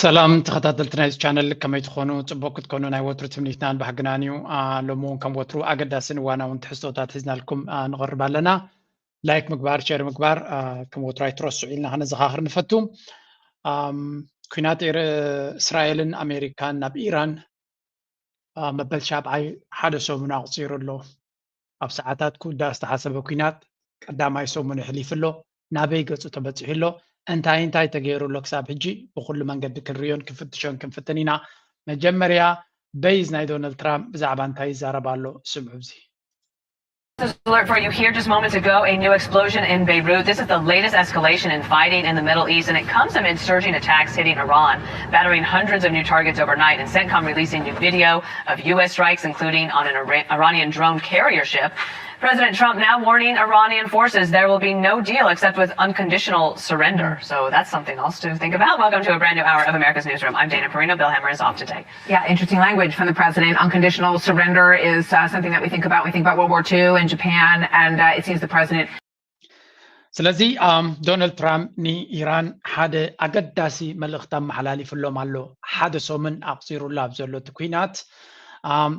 ሰላም ተኸታተልቲ ናይዚ ቻነል፣ ከመይ ትኾኑ? ጽቡቅ ክትኮኑ ናይ ወትሩ ትምኒትናን ባህግናን እዩ። ሎሚ እውን ከም ወትሩ ኣገዳስን እዋናውን ትሕዝቶታት ሒዝናልኩም ንቐርብ ኣለና። ላይክ ምግባር፣ ሸር ምግባር ከም ወትሩ ኣይትረስዑ ኢልና ከነዘኻኽር ንፈቱ። ኩናት እስራኤልን ኣሜሪካን ናብ ኢራን መበል ሻብዓይ ሓደ ሰሙን ኣቑጺሩ ኣሎ። ኣብ ሰዓታት ክውዳእ ዝተሓሰበ ኲናት ቀዳማይ ሰሙን የሕሊፉ ኣሎ። ናበይ ገጹ ተበጺሑ ኣሎ? እንታይ እንታይ ተገይሩ ኣሎ ክሳብ ሕጂ? ብኹሉ መንገዲ ክንርእዮን ክንፍትሾን ክንፍትን ኢና። መጀመርያ በይዝ ናይ ዶናልድ ትራምፕ ብዛዕባ እንታይ ይዛረብ ኣሎ? ስምዑ እዚ። Alert for you here just moments ago, a new explosion in Beirut. This is the latest escalation in fighting in the Middle East, and it comes amid surging attacks hitting Iran, battering hundreds of new targets overnight, and CENTCOM releasing new video of U S strikes, including on an Iran- Iranian drone carrier ship. President Trump now warning Iranian forces there will be no deal except with unconditional surrender. So that's something else to think about. Welcome to a brand new hour of America's Newsroom. I'm Dana Perino. Bill Hemmer is off today. Yeah, interesting language from the president. Unconditional surrender is uh, something that we think about. We think about World War Two and Japan, and uh, it seems the president. ስለዚ ዶናልድ ትራምፕ ንኢራን ሓደ ኣገዳሲ መልእኽቲ ኣመሓላሊፍሎም ኣሎ። ሓደ ሰሙን ኣቑፂሩሉ ኣብ ዘሎ እቲ ኲናት፣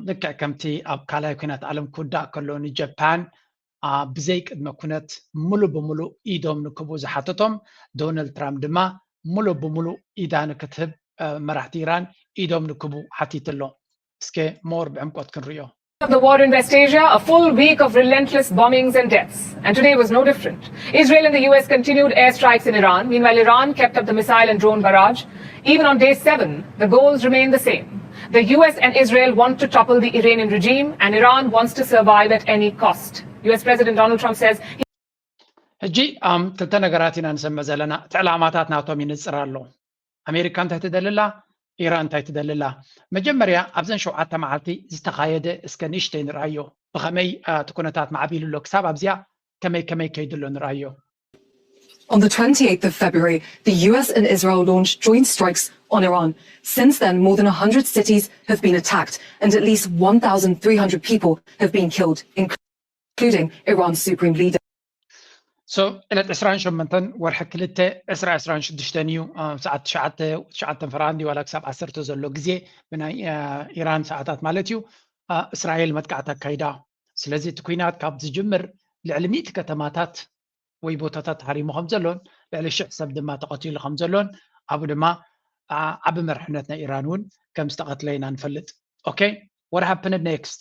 ልክዕ ከምቲ ኣብ ካልኣይ ኲናት ዓለም ክውዳእ ከሎ ንጀፓን ብዘይ ቅድመ ኩነት ሙሉእ ብሙሉእ ኢዶም ንክህቡ ዝሓተቶም፣ ዶናልድ ትራምፕ ድማ ሙሉእ ብሙሉእ ኢዳ ንክትህብ መራሕቲ ኢራን ኢዶም ንክህቡ ሓቲቱ ኣሎ። እስከ ሞር ብዕምቆት ክንሪኦ። Of the war in West Asia, a full week of relentless bombings and deaths. And today was no different. Israel and the U S continued airstrikes in Iran. Meanwhile, Iran kept up the missile and drone barrage. Even on day seven, the goals remain the same. The U S and Israel want to topple the Iranian regime, and Iran wants to survive at any cost. U S President Donald Trump says he ሕጂ ክልተ ነገራት ኢና ንሰምዕ ዘለና። እቲ ዕላማታት ናቶም ይንፅር ኣሎ። ኣሜሪካ እንታይ ትደልላ፣ ኢራን እንታይ ትደልላ። መጀመርያ ኣብዘን ሸውዓተ መዓልቲ ዝተኻየደ እስከ ንእሽተይ ንርኣዮ። ብኸመይ እቲ ኩነታት ማዕቢሉ ኣሎ፣ ክሳብ ኣብዚኣ ከመይ ከመይ ከይዱ ኣሎ ንርኣዮ። On the twenty-eighth of February, the U S and Israel launched joint strikes on Iran. Since then, more than one hundred cities have been attacked, and at least one thousand three hundred people have been killed, including Iran's supreme leader. So ዕለት ዕስራን ሸሞንተን ወርሒ ክልተ ዕስራ ዕስራን ሽዱሽተን እዩ። ሰዓት ትሽዓተ ትሽዓተ ፈረቓ እንዲ ዋላ ክሳብ ዓሰርተ ዘሎ ግዜ ብናይ ኢራን ሰዓታት ማለት እዩ። እስራኤል መጥቃዕቲ ኣካይዳ። ስለዚ እቲ ኩናት ካብ ዝጅምር ልዕሊ ሚእቲ ከተማታት ወይ ቦታታት ተሃሪሙ ከም ዘሎን ልዕሊ ሽሕ ሰብ ድማ ተቐቲሉ ከም ዘሎን ኣብኡ ድማ ዓቢ መርሕነት ናይ ኢራን እውን ከም ዝተቐትለ ኢና ንፈልጥ። Okay, what happened next?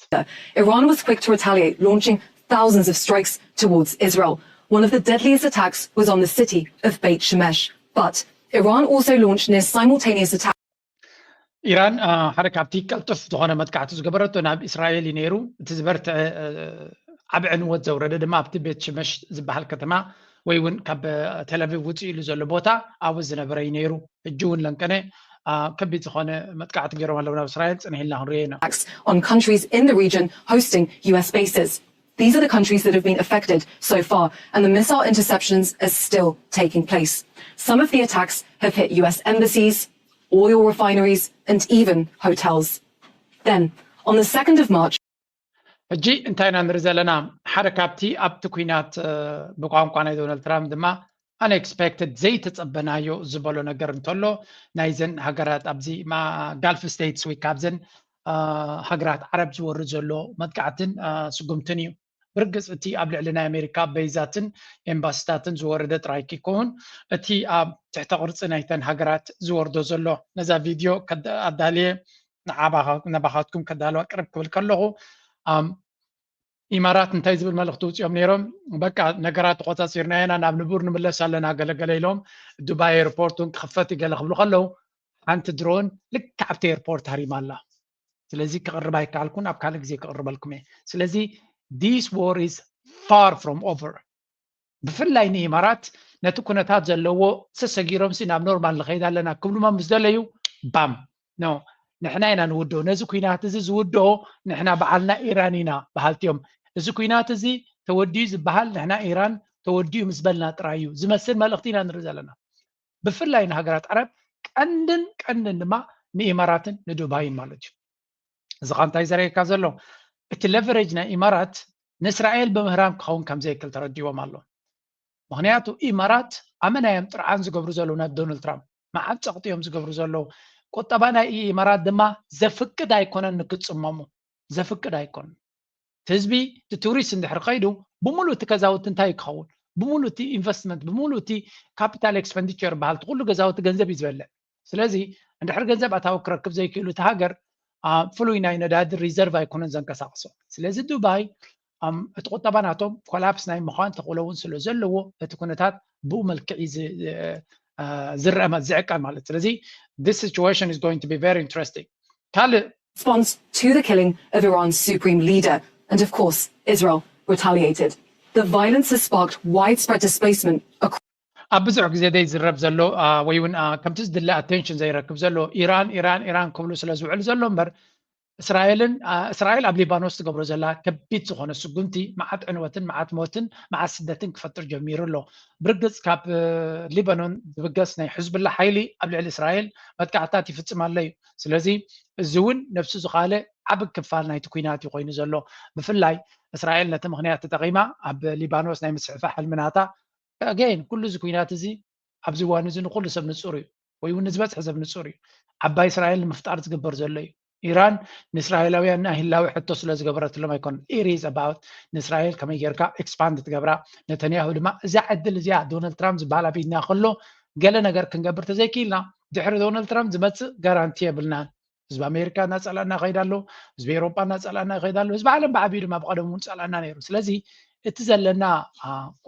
Iran was quick to retaliate, launching thousands of strikes towards Israel. One of the deadliest attacks was on the city of Beit Shemesh. But Iran also launched near simultaneous attacks. ኢራን ሓደ ካብቲ ቀልጡፍ ዝኾነ መጥቃዕቲ ዝገበረቶ ናብ እስራኤል እዩ ነይሩ። እቲ ዝበርትዐ ዓቢ ዕንወት ዘውረደ ድማ ኣብቲ ቤት ሽመሽ ዝበሃል ከተማ ወይ እውን ካብ ቴልኣቪቭ ውፅእ ኢሉ ዘሎ ቦታ ኣብኡ ዝነበረ እዩ ነይሩ። ሕጂ እውን ለንቀነ ከቢድ ዝኾነ መጥቃዕቲ ገይሮም ኣለዉ ናብ እስራኤል። ፅንሕ ኢልና ክንሪኦ ኢና። On countries in the region hosting U S bases. These are the countries that have been affected so far, and the missile interceptions are still taking place. Some of the attacks have hit U S embassies, oil refineries, and even hotels. Then, on the second of March, ሕጂ እንታይ ኢና ንርኢ ዘለና? ሓደ ካብቲ ኣብቲ ኲናት ብቋንቋ ናይ ዶናልድ ትራምፕ ድማ unexpected ዘይተጸበናዮ ዝበሎ ነገር እንተሎ ናይዘን ሃገራት ኣብዚ ጋልፍ ስቴትስ ወይ ካብዘን ሃገራት ዓረብ ዝወርድ ዘሎ መጥቃዕትን ስጉምትን እዩ። ብርግጽ እቲ ኣብ ልዕሊ ናይ ኣሜሪካ በይዛትን ኤምባሲታትን ዝወረደ ጥራይ ከይከውን እቲ ኣብ ትሕተ ቅርጺ ናይተን ሃገራት ዝወርዶ ዘሎ ነዛ ቪድዮ ኣዳልየ ናባኻትኩም ከዳልዋ ቅርብ ክብል ከለኹ ኢማራት እንታይ ዝብል መልእኽቲ ውፅኦም ነይሮም? በቃ ነገራት ተቆፃፂርና ኢና ናብ ንቡር ንምለስ ኣለና ገለገለ ኢሎም ዱባይ ኤርፖርት እውን ክኽፈት ገለ ክብሉ ከለዉ ሓንቲ ድሮን ልክዕ ኣብቲ ኤርፖርት ሃሪማ ኣላ። ስለዚ ክቕርብ ኣይከኣልኩን፣ ኣብ ካልእ ግዜ ክቕርበልኩም እየ። ስለዚ this war is far from over። ብፍላይ ንኢማራት ነቲ ኩነታት ዘለዎ ሰሰጊሮምሲ ናብ ኖርማል ንኸይድ ኣለና ክብሉማ ምስ ደለዩ ባም ኖ ንሕና ኢና ንውድኦ። ነዚ ኩናት እዚ ዝውድኦ ንሕና በዓልና ኢራን ኢና በሃልቲ እዮም። እዚ ኩናት እዚ ተወዲኡ ዝበሃል ንሕና ኢራን ተወዲኡ ምስ በልና ጥራይ እዩ ዝመስል መልእኽቲ ኢና ንርኢ ዘለና። ብፍላይ ንሃገራት ዓረብ ቀንድን ቀንድን ድማ ንኢማራትን ንዱባይን ማለት እዩ። እዚ ኸ እንታይ ዘርእየካ ዘሎ? እቲ ለቨሬጅ ናይ ኢማራት ንእስራኤል ብምህራም ክኸውን ከም ዘይክእል ተረዲዎም ኣሎ። ምኽንያቱ ኢማራት ኣመና እዮም ጥርዓን ዝገብሩ ዘለዉ ናብ ዶናልድ ትራምፕ። መዓት ፀቕጢ እዮም ዝገብሩ ዘለዉ። ቁጠባ ናይ ኢማራት ድማ ዘፍቅድ ኣይኮነን ንክፅመሙ፣ ዘፍቅድ ኣይኮነን። ህዝቢ እቲ ቱሪስት እንድሕር ከይዱ ብምሉእ እቲ ገዛውቲ እንታይ ክኸውን፣ ብምሉእ እቲ ኢንቨስትመንት፣ ብምሉእ እቲ ካፒታል ኤክስፐንዲቸር በሃል ኩሉ ገዛውቲ ገንዘብ እዩ ዝበልዕ። ስለዚ እንድሕር ገንዘብ ኣታዊ ክረክብ ዘይክእሉ እቲ ሃገር ፍሉይ ናይ ነዳዲ ሪዘርቭ ኣይኮነን ዘንቀሳቅሶ። ስለዚ ዱባይ እቲ ቁጠባ ናቶም ኮላፕስ ናይ ምዃን ተኽእሎ እውን ስለ ዘለዎ እቲ ኩነታት ብኡ መልክዕ እዩ ዝረአ ዝዕቀን ማለት። ስለዚ this situation is going to be very interesting። ካልእ response to the killing of Iran's supreme leader. And of course, Israel retaliated. The violence has sparked widespread displacement across ኣብ ብዙሕ ግዜ ዘይዝረብ ዘሎ ወይ እውን ከምቲ ዝድለ ኣቴንሽን ዘይረክብ ዘሎ ኢራን ኢራን ኢራን ክብሉ ስለ ዝውዕሉ ዘሎ እምበር እስራኤልን እስራኤል ኣብ ሊባኖስ ትገብሮ ዘላ ከቢድ ዝኾነ ስጉምቲ መዓት ዕንወትን መዓት ሞትን መዓት ስደትን ክፈጥር ጀሚሩ ኣሎ። ብርግፅ ካብ ሊባኖን ዝብገስ ናይ ሕዝብላ ሓይሊ ኣብ ልዕሊ እስራኤል መጥቃዕትታት ይፍፅም ኣሎ እዩ። ስለዚ እዚ እውን ነብሱ ዝኻለ ዓብ ክፋል ናይቲ ኩናት እዩ ኮይኑ ዘሎ። ብፍላይ እስራኤል ነቲ ምኽንያት ተጠቒማ ኣብ ሊባኖስ ናይ ምስሕፋ ሕልሚ ናታ ኣገይን ኩሉ እዚ ኩናት እዚ ኣብዚ እዋን እዚ ንኩሉ ሰብ ንፁር እዩ ወይ እውን ንዝበዝሐ ሰብ ንፁር እዩ። ዓባይ እስራኤል ንምፍጣር ዝግበር ዘሎ እዩ። ኢራን ንእስራኤላውያን ናይ ህላዊ ሕቶ ስለ ዝገበረትሎም ኣይኮነን። ኢሪዝ ኣባውት ንእስራኤል ከመይ ጌርካ ኤክስፓንድ ትገብራ። ነተንያሁ ድማ እዛ ዕድል እዚኣ ዶናልድ ትራምፕ ዝበሃል ኣብ ኢድና ከሎ ገለ ነገር ክንገብር ተዘይክኢልና ድሕሪ ዶናልድ ትራምፕ ዝመፅእ ጋራንቲ የብልናን። ህዝቢ ኣሜሪካ እናፀላእና ይኸይድ ኣሎ። ህዝቢ ኤሮጳ እናፀላእና ይኸይድ ኣሎ። ህዝቢ ዓለም ብዓብዩ ድማ ብቐደም እውን ፀላእና ነይሩ። ስለዚ እቲ ዘለና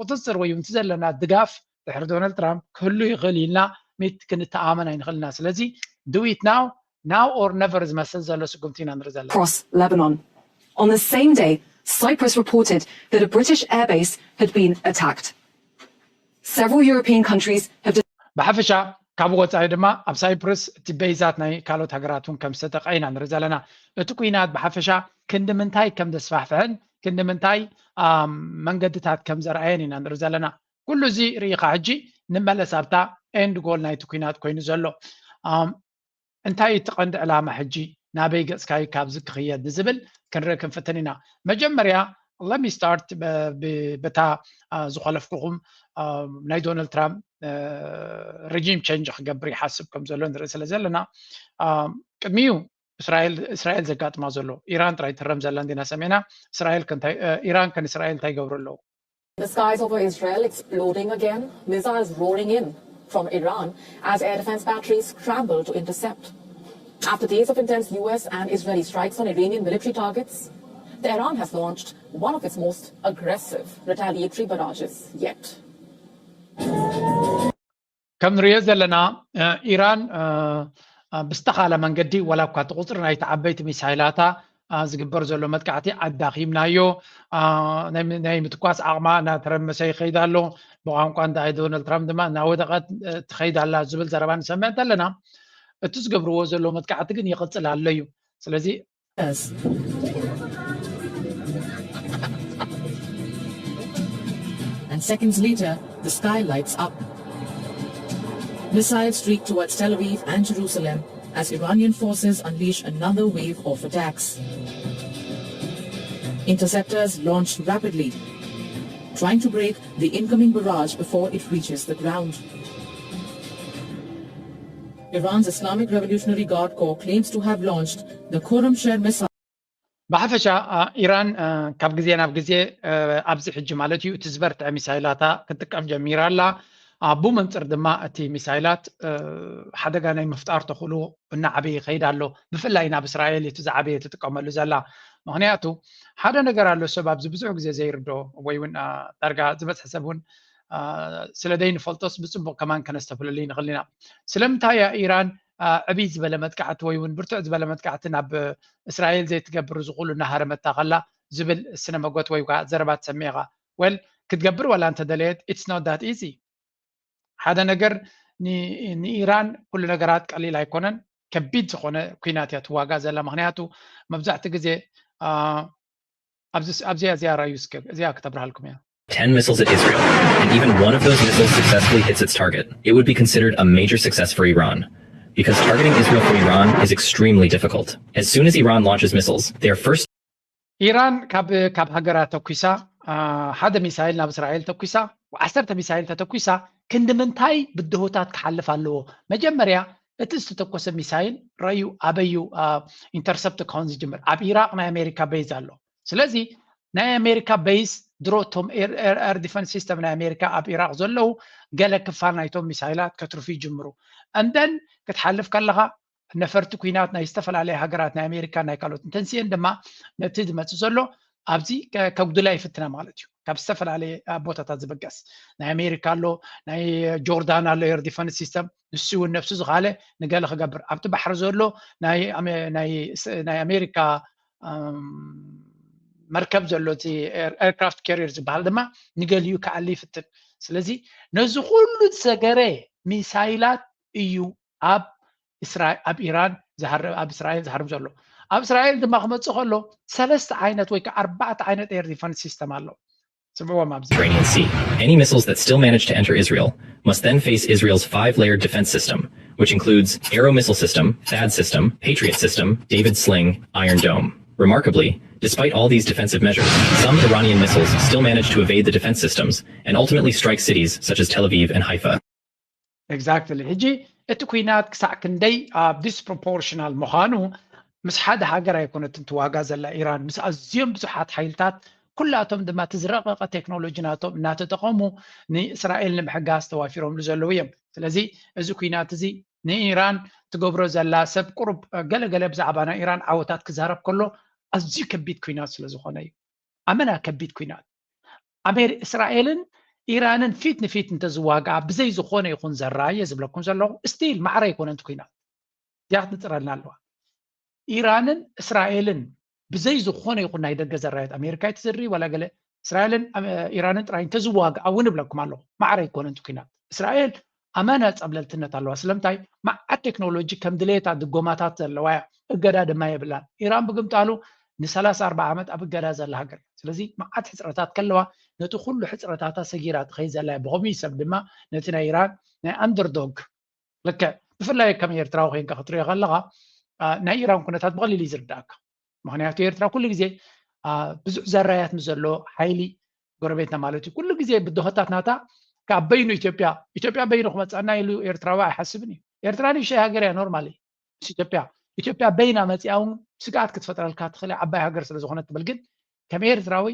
ቁፅፅር ወይ እቲ ዘለና ድጋፍ ድሕሪ ዶናልድ ትራምፕ ክህሉ ይኽእል ኢልና ሚት ክንተኣመን ኣይንኽእልና። ስለዚ do it now now or never ዝመስል ዘሎ ስጉምቲ ኢና ንርኢ ዘለና። Across Lebanon. On the same day, Cyprus reported that a British airbase had been attacked. Several European countries have ብሓፈሻ ካብ ወፃኢ ድማ ኣብ ሳይፕረስ እቲ ቤይዛት ናይ ካልኦት ሃገራት እውን ከም ዝተጠቀ ኢና ንርኢ ዘለና። እቲ ኩናት ብሓፈሻ ክንዲ ምንታይ ከም ዘስፋሕፍሐን ክንዲ ምንታይ መንገድታት ከም ዘርኣየን ኢና ንርኢ ዘለና። ኩሉ እዚ ርኢኻ ሕጂ ንመለስ ኣብታ ኤንድ ጎል ናይቲ ኩናት ኮይኑ ዘሎ እንታይ እቲ ቀንዲ ዕላማ ሕጂ ናበይ ገፅካዩ ካብዚ ክኽየድ ንዝብል ክንርኢ ክንፍትን ኢና። መጀመርያ let me start በታ ዝኾለፍኩኹም ናይ ዶናልድ ትራምፕ ሬጂም ቸንጅ ክገብር ይሓስብ ከም ዘሎ ንርኢ ስለ ዘለና ቅድሚኡ እስራኤል ዘጋጥማ ዘሎ ኢራን ጥራይ ትረም ዘላ እንዲና ሰሚዕና። እስራኤል ኢራን ከን እስራኤል እንታይ ይገብሩ ኣለዉ? The skies over Israel exploding again, missiles roaring in from Iran as air defense batteries scramble to intercept. After days of intense U S and Israeli strikes on Iranian military targets, Tehran has launched one of its most aggressive retaliatory barrages yet. ከም ንሪኦ ዘለና ኢራን ብዝተኻለ መንገዲ ዋላ እኳ እቲ ቁፅሪ ናይቲ ዓበይቲ ሚሳይላታ ዝግበር ዘሎ መጥቃዕቲ ኣዳኺምናዮ፣ ናይ ምትኳስ ዓቕማ እናተረመሰ ይኸይድ ኣሎ፣ ብቋንቋ እንዳ ዶናልድ ትራምፕ ድማ እናወደቐት ትኸይድ ኣላ ዝብል ዘረባ ንሰምዕ እንተለና እቲ ዝገብርዎ ዘሎ መጥቃዕቲ ግን ይቕፅል ኣሎ እዩ። ስለዚ And seconds later, the sky lights up. Missiles streak towards Tel Aviv and Jerusalem as Iranian forces unleash another wave of attacks. Interceptors launched rapidly, trying to break the incoming barrage before it reaches the ground. Iran's Islamic Revolutionary Guard Corps claims to have launched the Khorramshahr missile. ብሓፈሻ ኢራን ካብ ግዜ ናብ ግዜ ኣብዚ ሕጂ ማለት እዩ እቲ ዝበርትዐ ሚሳይላታ ክትጥቀም ጀሚራ ኣላ። ብኡ መንፅር ድማ እቲ ሚሳይላት ሓደጋ ናይ ምፍጣር ተኽእሎ እናዓበየ ይኸይድ ኣሎ። ብፍላይ ናብ እስራኤል እቲ ዝዓበየ ትጥቀመሉ ዘላ። ምክንያቱ ሓደ ነገር ኣሎ ሰብ ኣብዚ ብዙሕ ግዜ ዘይርድኦ ወይ እውን ዳርጋ ዝበዝሐ ሰብ እውን ስለ ዘይንፈልጦስ ብፅቡቕ ከማን ከነስተብህለሉ ንኽእል ኢና። ስለምንታይ እያ ኢራን ዕብይ ዝበለ መጥቃዕቲ ወይ እውን ብርቱዕ ዝበለ መጥቃዕቲ ናብ እስራኤል ዘይትገብር ዝኹሉ እናሃረመታ ከላ ዝብል ስነ መጎት ወይ ከዓ ዘረባ ትሰምዕ ኢኻ። ወል ክትገብር ዋላ እንተደለየት it's not that easy። ሓደ ነገር ንኢራን ኩሉ ነገራት ቀሊል ኣይኮነን። ከቢድ ዝኾነ ኩናት እያ ትዋጋ ዘላ። ምክንያቱ መብዛሕቲ ግዜ ኣብዚኣ እዚኣ ራዩ እስከ እዚኣ ክተብርሃልኩም እያ። ten missiles at Israel, and even one of those missiles successfully hits its target, it would be considered a major success for Iran. Because targeting Israel from Iran is extremely difficult. As soon as Iran launches missiles, their first ኢራን ካብ ካብ ሃገራ ተኩሳ ሓደ ሚሳይል ናብ እስራኤል ተኩሳ ዓሰርተ ሚሳይል ተተኩሳ ክንዲ ምንታይ ብድሆታት ክሓልፍ ኣለዎ? መጀመርያ እቲ ዝተተኮሰ ሚሳይል ረዩ ኣበዩ ኢንተርሰፕት ክኸውን ዝጅምር? ኣብ ኢራቅ ናይ ኣሜሪካ ቤዝ ኣሎ። ስለዚ ናይ ኣሜሪካ ቤዝ ድሮ እቶም ኤር ዲፈንስ ሲስተም ናይ ኣሜሪካ ኣብ ኢራቅ ዘለዉ ገለ ክፋል ናይቶም ሚሳይላት ከትርፉ ይጅምሩ። እንደን ክትሓልፍ ከለካ ነፈርቲ ኩናት ናይ ዝተፈላለያ ሃገራት ናይ ኣሜሪካ ናይ ካልኦት እንተንስኤን ድማ ነቲ ዝመፅእ ዘሎ ኣብዚ ከጉድላ ይፍትና ማለት እዩ። ካብ ዝተፈላለየ ቦታታት ዝበገስ ናይ ኣሜሪካ ኣሎ፣ ናይ ጆርዳን ኣሎ ኤር ዲፈንስ ሲስተም፣ ንሱ እውን ነብሱ ዝካለ ንገለ ክገብር ኣብቲ ባሕሪ ዘሎ ናይ ኣሜሪካ መርከብ ዘሎ እቲ ኤርክራፍት ካሪየር ዝበሃል ድማ ንገሊኡ ክኣሊ ይፍትን። ስለዚ ነዚ ኩሉ ዝሰገረ ሚሳይላት እዩ ኣብ ኣብ ኢራን ኣብ እስራኤል ዝሃርም ዘሎ። ኣብ እስራኤል ድማ ክመፅእ ከሎ ሰለስተ ዓይነት ወይ ከዓ ኣርባዕተ ዓይነት ኤር ዲፈንስ ሲስተም ኣሎ። ስምዕዎም ኣብዚ። Mediterranean Sea. Any missiles that still manage to enter Israel must then face Israel's five-layered defense system, which includes Arrow missile system, THAAD system, Patriot system, David Sling, Iron Dome. Remarkably, despite all these defensive measures, some Iranian missiles still manage to evade the defense systems and ultimately strike cities such as Tel Aviv and Haifa. Exactly. ሕጂ እቲ ኩናት ክሳዕ ክንደይ ዲስፕሮፖርሽናል ምዃኑ ምስ ሓደ ሃገር ኣይኮነትን ትዋጋ ዘላ ኢራን፣ ምስ ኣዝዮም ብዙሓት ሓይልታት፣ ኩላቶም ድማ እቲ ዝረቐቐ ቴክኖሎጂ ናቶም እናተጠቐሙ ንእስራኤል ንምሕጋዝ ተዋፊሮምሉ ዘለዉ እዮም። ስለዚ እዚ ኩናት እዚ ንኢራን ትገብሮ ዘላ ሰብ ቁሩብ ገለገለ ብዛዕባ ናይ ኢራን ዓወታት ክዛረብ ከሎ ኣዝዩ ከቢድ ኩናት ስለ ዝኾነ እዩ። ኣመና ከቢድ ኩናት። ኣሜሪ እስራኤልን ኢራንን ፊት ንፊት እንተዝዋግኣ ብዘይ ዝኾነ ይኹን ዘራየ ዝብለኩም ዘለኹ ስቲል ማዕረ ኣይኮነን እቲ ኩናት። ድያ ክትንፅረልና ኣለዋ። ኢራንን እስራኤልን ብዘይ ዝኾነ ይኹን ናይ ደገ ዘራየት ኣሜሪካ ይትዝሪ ዋላ ገለ እስራኤልን ኢራንን ጥራይ እንተዝዋግኣ እውን እብለኩም ኣለኹ ማዕረ ኣይኮነን እቲ ኩናት። እስራኤል ኣመና ፀብለልትነት ኣለዋ። ስለምንታይ? መዓት ቴክኖሎጂ ከም ድሌታ ድጎማታት ዘለዋ እያ። እገዳ ድማ የብላን። ኢራን ብግምጣሉ ንሰላሳ ኣርባዓ ዓመት ኣብ እገዳ ዘላ ሃገር እያ። ስለዚ መዓት ሕፅረታት ከለዋ ነቲ ኩሉ ሕፅረታታ ሰጊራ ትኸይድ ዘላ እያ። ብኸምኡ ሰብ ድማ ነቲ ናይ ኢራን ናይ ኣንደርዶግ ልክዕ ብፍላይ ከም ኤርትራዊ ኮይንካ ክትሪኦ ከለኻ ናይ ኢራን ኩነታት ብቐሊሉ እዩ ዝርዳእካ። ምክንያቱ ኤርትራ ኩሉ ግዜ ብዙሕ ዘራያት ምስ ዘሎ ሓይሊ ጎረቤትና ማለት እዩ ኩሉ ግዜ ብድሆታት ናታ ካብ በይኑ ኢትዮጵያ ኢትዮጵያ በይኑ ክመፀና ኢሉ ኤርትራዊ ኣይሓስብን እዩ። ኤርትራ ንእሽተይ ሃገር እያ ኖርማሊ ምስ ኢትዮጵያ ኢትዮጵያ በይና መፂኣ እውን ስግኣት ክትፈጥረልካ ትኽእል ዓባይ ሃገር ስለዝኾነት ትብል ግን ከም ኤርትራዊ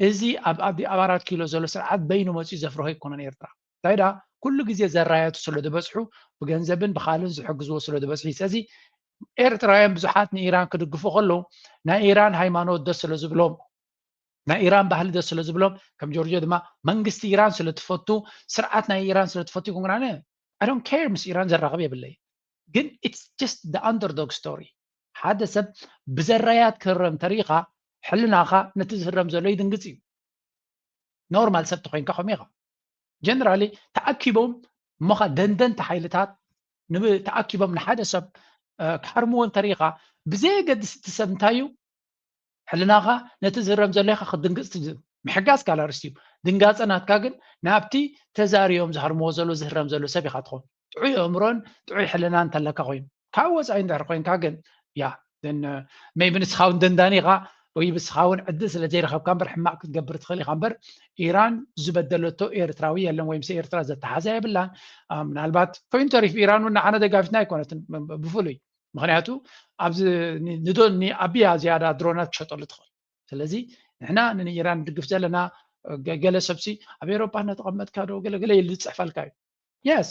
እዚ ኣብ ኣራት ኪሎ ዘሎ ስርዓት በይኑ መፂኡ ዘፍርሆ ኣይኮነን ኤርትራ እንታይ ዳ ኩሉ ግዜ ዘራያቱ ስለ ዝበፅሑ ብገንዘብን ብካልን ዝሕግዝዎ ስለ ዝበፅሑ ስለዚ ኤርትራውያን ብዙሓት ንኢራን ክድግፉ ከለዉ ናይ ኢራን ሃይማኖት ደስ ስለ ዝብሎም ናይ ኢራን ባህሊ ደስ ስለ ዝብሎም ከም ጆርጆ ድማ መንግስቲ ኢራን ስለ ትፈቱ ስርዓት ናይ ኢራን ስለ ትፈቱ ይኩን ግናነ I don't care ምስ ኢራን ዘራኽብ የብለይ ግን it's just the underdog story ሓደ ሰብ ብዘራያት ክህረም ተሪኻ ሕልናኻ ነቲ ዝህረም ዘሎ ይድንግፅ እዩ ኖርማል ሰብ ተኮይንካ ከም ኢኻ ጀነራሊ ተኣኪቦም እሞኻ ደንደንቲ ሓይልታት ተኣኪቦም ንሓደ ሰብ ክሃርምዎ እንተሪኢኻ ብዘየገድስ እቲ ሰብ እንታይ እዩ ሕልናኻ ነቲ ዝህረም ዘሎ ኢኻ ክትድንግፅ ትጅ ምሕጋዝ ካልኣርስቲ እዩ ድንጋፀ ናትካ ግን ናብቲ ተዛሪዮም ዝሃርምዎ ዘሎ ዝህረም ዘሎ ሰብ ኢኻ ትኾን ጥዑይ ኣእምሮን ጥዑይ ሕልናን እንተለካ ኮይኑ ካብ ወፃኢ እንድሕር ኮይንካ ግን ያ ሜቢ ንስኻ እውን ደንዳኒ ኢኻ ወይ ንስኻ እውን ዕድል ስለ ዘይረኸብካ እምበር ሕማቕ ክትገብር ትኽእል ኢኻ እምበር ኢራን ዝበደለቶ ኤርትራዊ የለን ወይ ምስ ኤርትራ ዘተሓዛ የብላን ምናልባት ኮይኑ ተሪፍ ኢራን እውን ንዓነ ደጋፊትና ኣይኮነትን ብፍሉይ ምክንያቱ ኣብዚ ንዶ ንኣብያ ዝያዳ ድሮናት ክሸጠሉ ትኽእል ስለዚ ንሕና ንኢራን ንድግፍ ዘለና ገለ ሰብሲ ኣብ ኤሮፓ እናተቐመጥካ ዶ ገለገለ ኢሉ ዝፅሕፈልካ እዩ የስ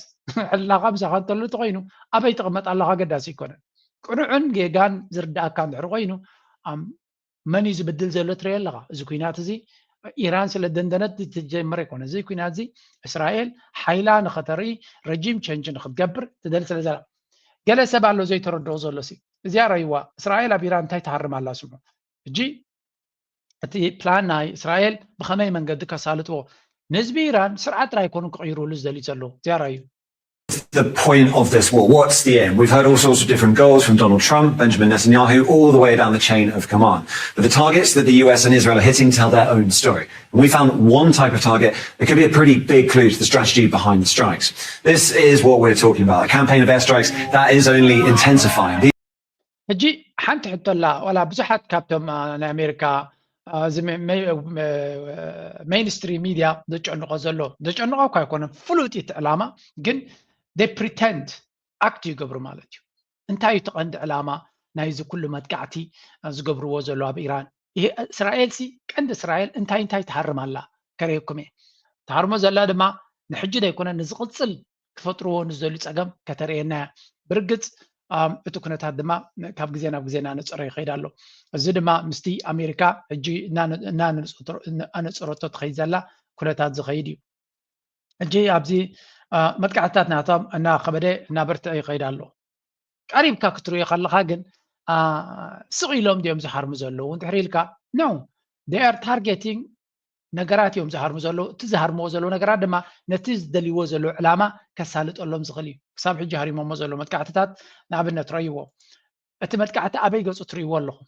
ሕልናኻ ምሳኻ እንተሎ ተኮይኑ ኣበይ ትቕመጥ ኣለኻ ገዳሲ ይኮነን ቅኑዕን ጌጋን ዝርዳእካ እንድሕር ኮይኑ መን እዩ ዝብድል ዘሎ ትሪኦ ኣለኻ እዚ ኩናት እዚ ኢራን ስለ ደንደነት ትጀምር ኣይኮነ እዚ ኩናት እዚ እስራኤል ሓይላ ንኸተርኢ ረጂም ቸንጅ ንክትገብር ትደሊ ስለ ዘላ ገለ ሰብ ኣሎ ዘይተረድኦ ዘሎ ሲ እዚኣ ረይዋ እስራኤል ኣብ ኢራን እንታይ ትሃርም ኣላ ስሙ ሕጂ እቲ ፕላን ናይ እስራኤል ብኸመይ መንገዲ ከሳልጥዎ ንህዝቢ ኢራን ስርዓት ጥራይ ኣይኮኑን ክቕይሩሉ ዝደልዩ ዘለዉ እዚኣ ረዩ the point of this war? What's the aim? We've heard all sorts of different goals from Donald Trump, Benjamin Netanyahu, all the way down the chain of command. But the targets that the U S and Israel are hitting tell their own story. And we found one type of target that could be a pretty big clue to the strategy behind the strikes. This is what we're talking about a campaign of airstrikes that is only intensifying. ሕጂ ሓንቲ ሕቶ ኣላ ዋላ ብዙሓት ካብቶም ናይ ኣሜሪካ እዚ mainstream media ዘጨንቆ ዘሎ፣ ዘጨንቆ እኳ ኣይኮነን፣ ፍሉጥ እቲ ዕላማ፣ ግን they pretend፣ act ይገብሩ ማለት እዩ። እንታይ እዩ እቲ ቀንዲ ዕላማ ናይዚ ኩሉ መጥቃዕቲ ዝገብርዎ ዘሎ ኣብ ኢራን? እስራኤል ሲ ቀንዲ እስራኤል እንታይ እንታይ ትሃርም ኣላ ከርእየኩም እየ። ትሃርሞ ዘላ ድማ ንሕጂ ዘይኮነ ንዝቕፅል ክፈጥርዎ ንዝደልዩ ፀገም ከተርእየና እያ። ብርግፅ እቲ ኩነታት ድማ ካብ ግዜ ናብ ግዜ እናነፀረ ይኸይድ ኣሎ። እዚ ድማ ምስቲ ኣሜሪካ ሕጂ እናነፀረቶ ትኸይድ ዘላ ኩነታት ዝኸይድ እዩ። ሕጂ ኣብዚ መጥቃዕትታት ናቶም እናኸበደ እናበርትዐ ይኸይድ ኣሎ። ቀሪብካ ክትርእዮ ከለኻ ግን ስቕ ኢሎም ድዮም ዝሃርሙ ዘለዉ እንድሕር ኢልካ፣ no, they are targeting ነገራት እዮም ዝሃርሙ ዘለዉ። እቲ ዝሃርምዎ ዘለዉ ነገራት ድማ ነቲ ዝደልይዎ ዘለዉ ዕላማ ከሳልጠሎም ዝኽእል እዩ። ክሳብ ሕጂ ሃሪሞሞ ዘለዉ መጥቃዕትታት ንኣብነት ረእይዎ። እቲ መጥቃዕቲ ኣበይ ገፁ ትርእይዎ ኣለኹም?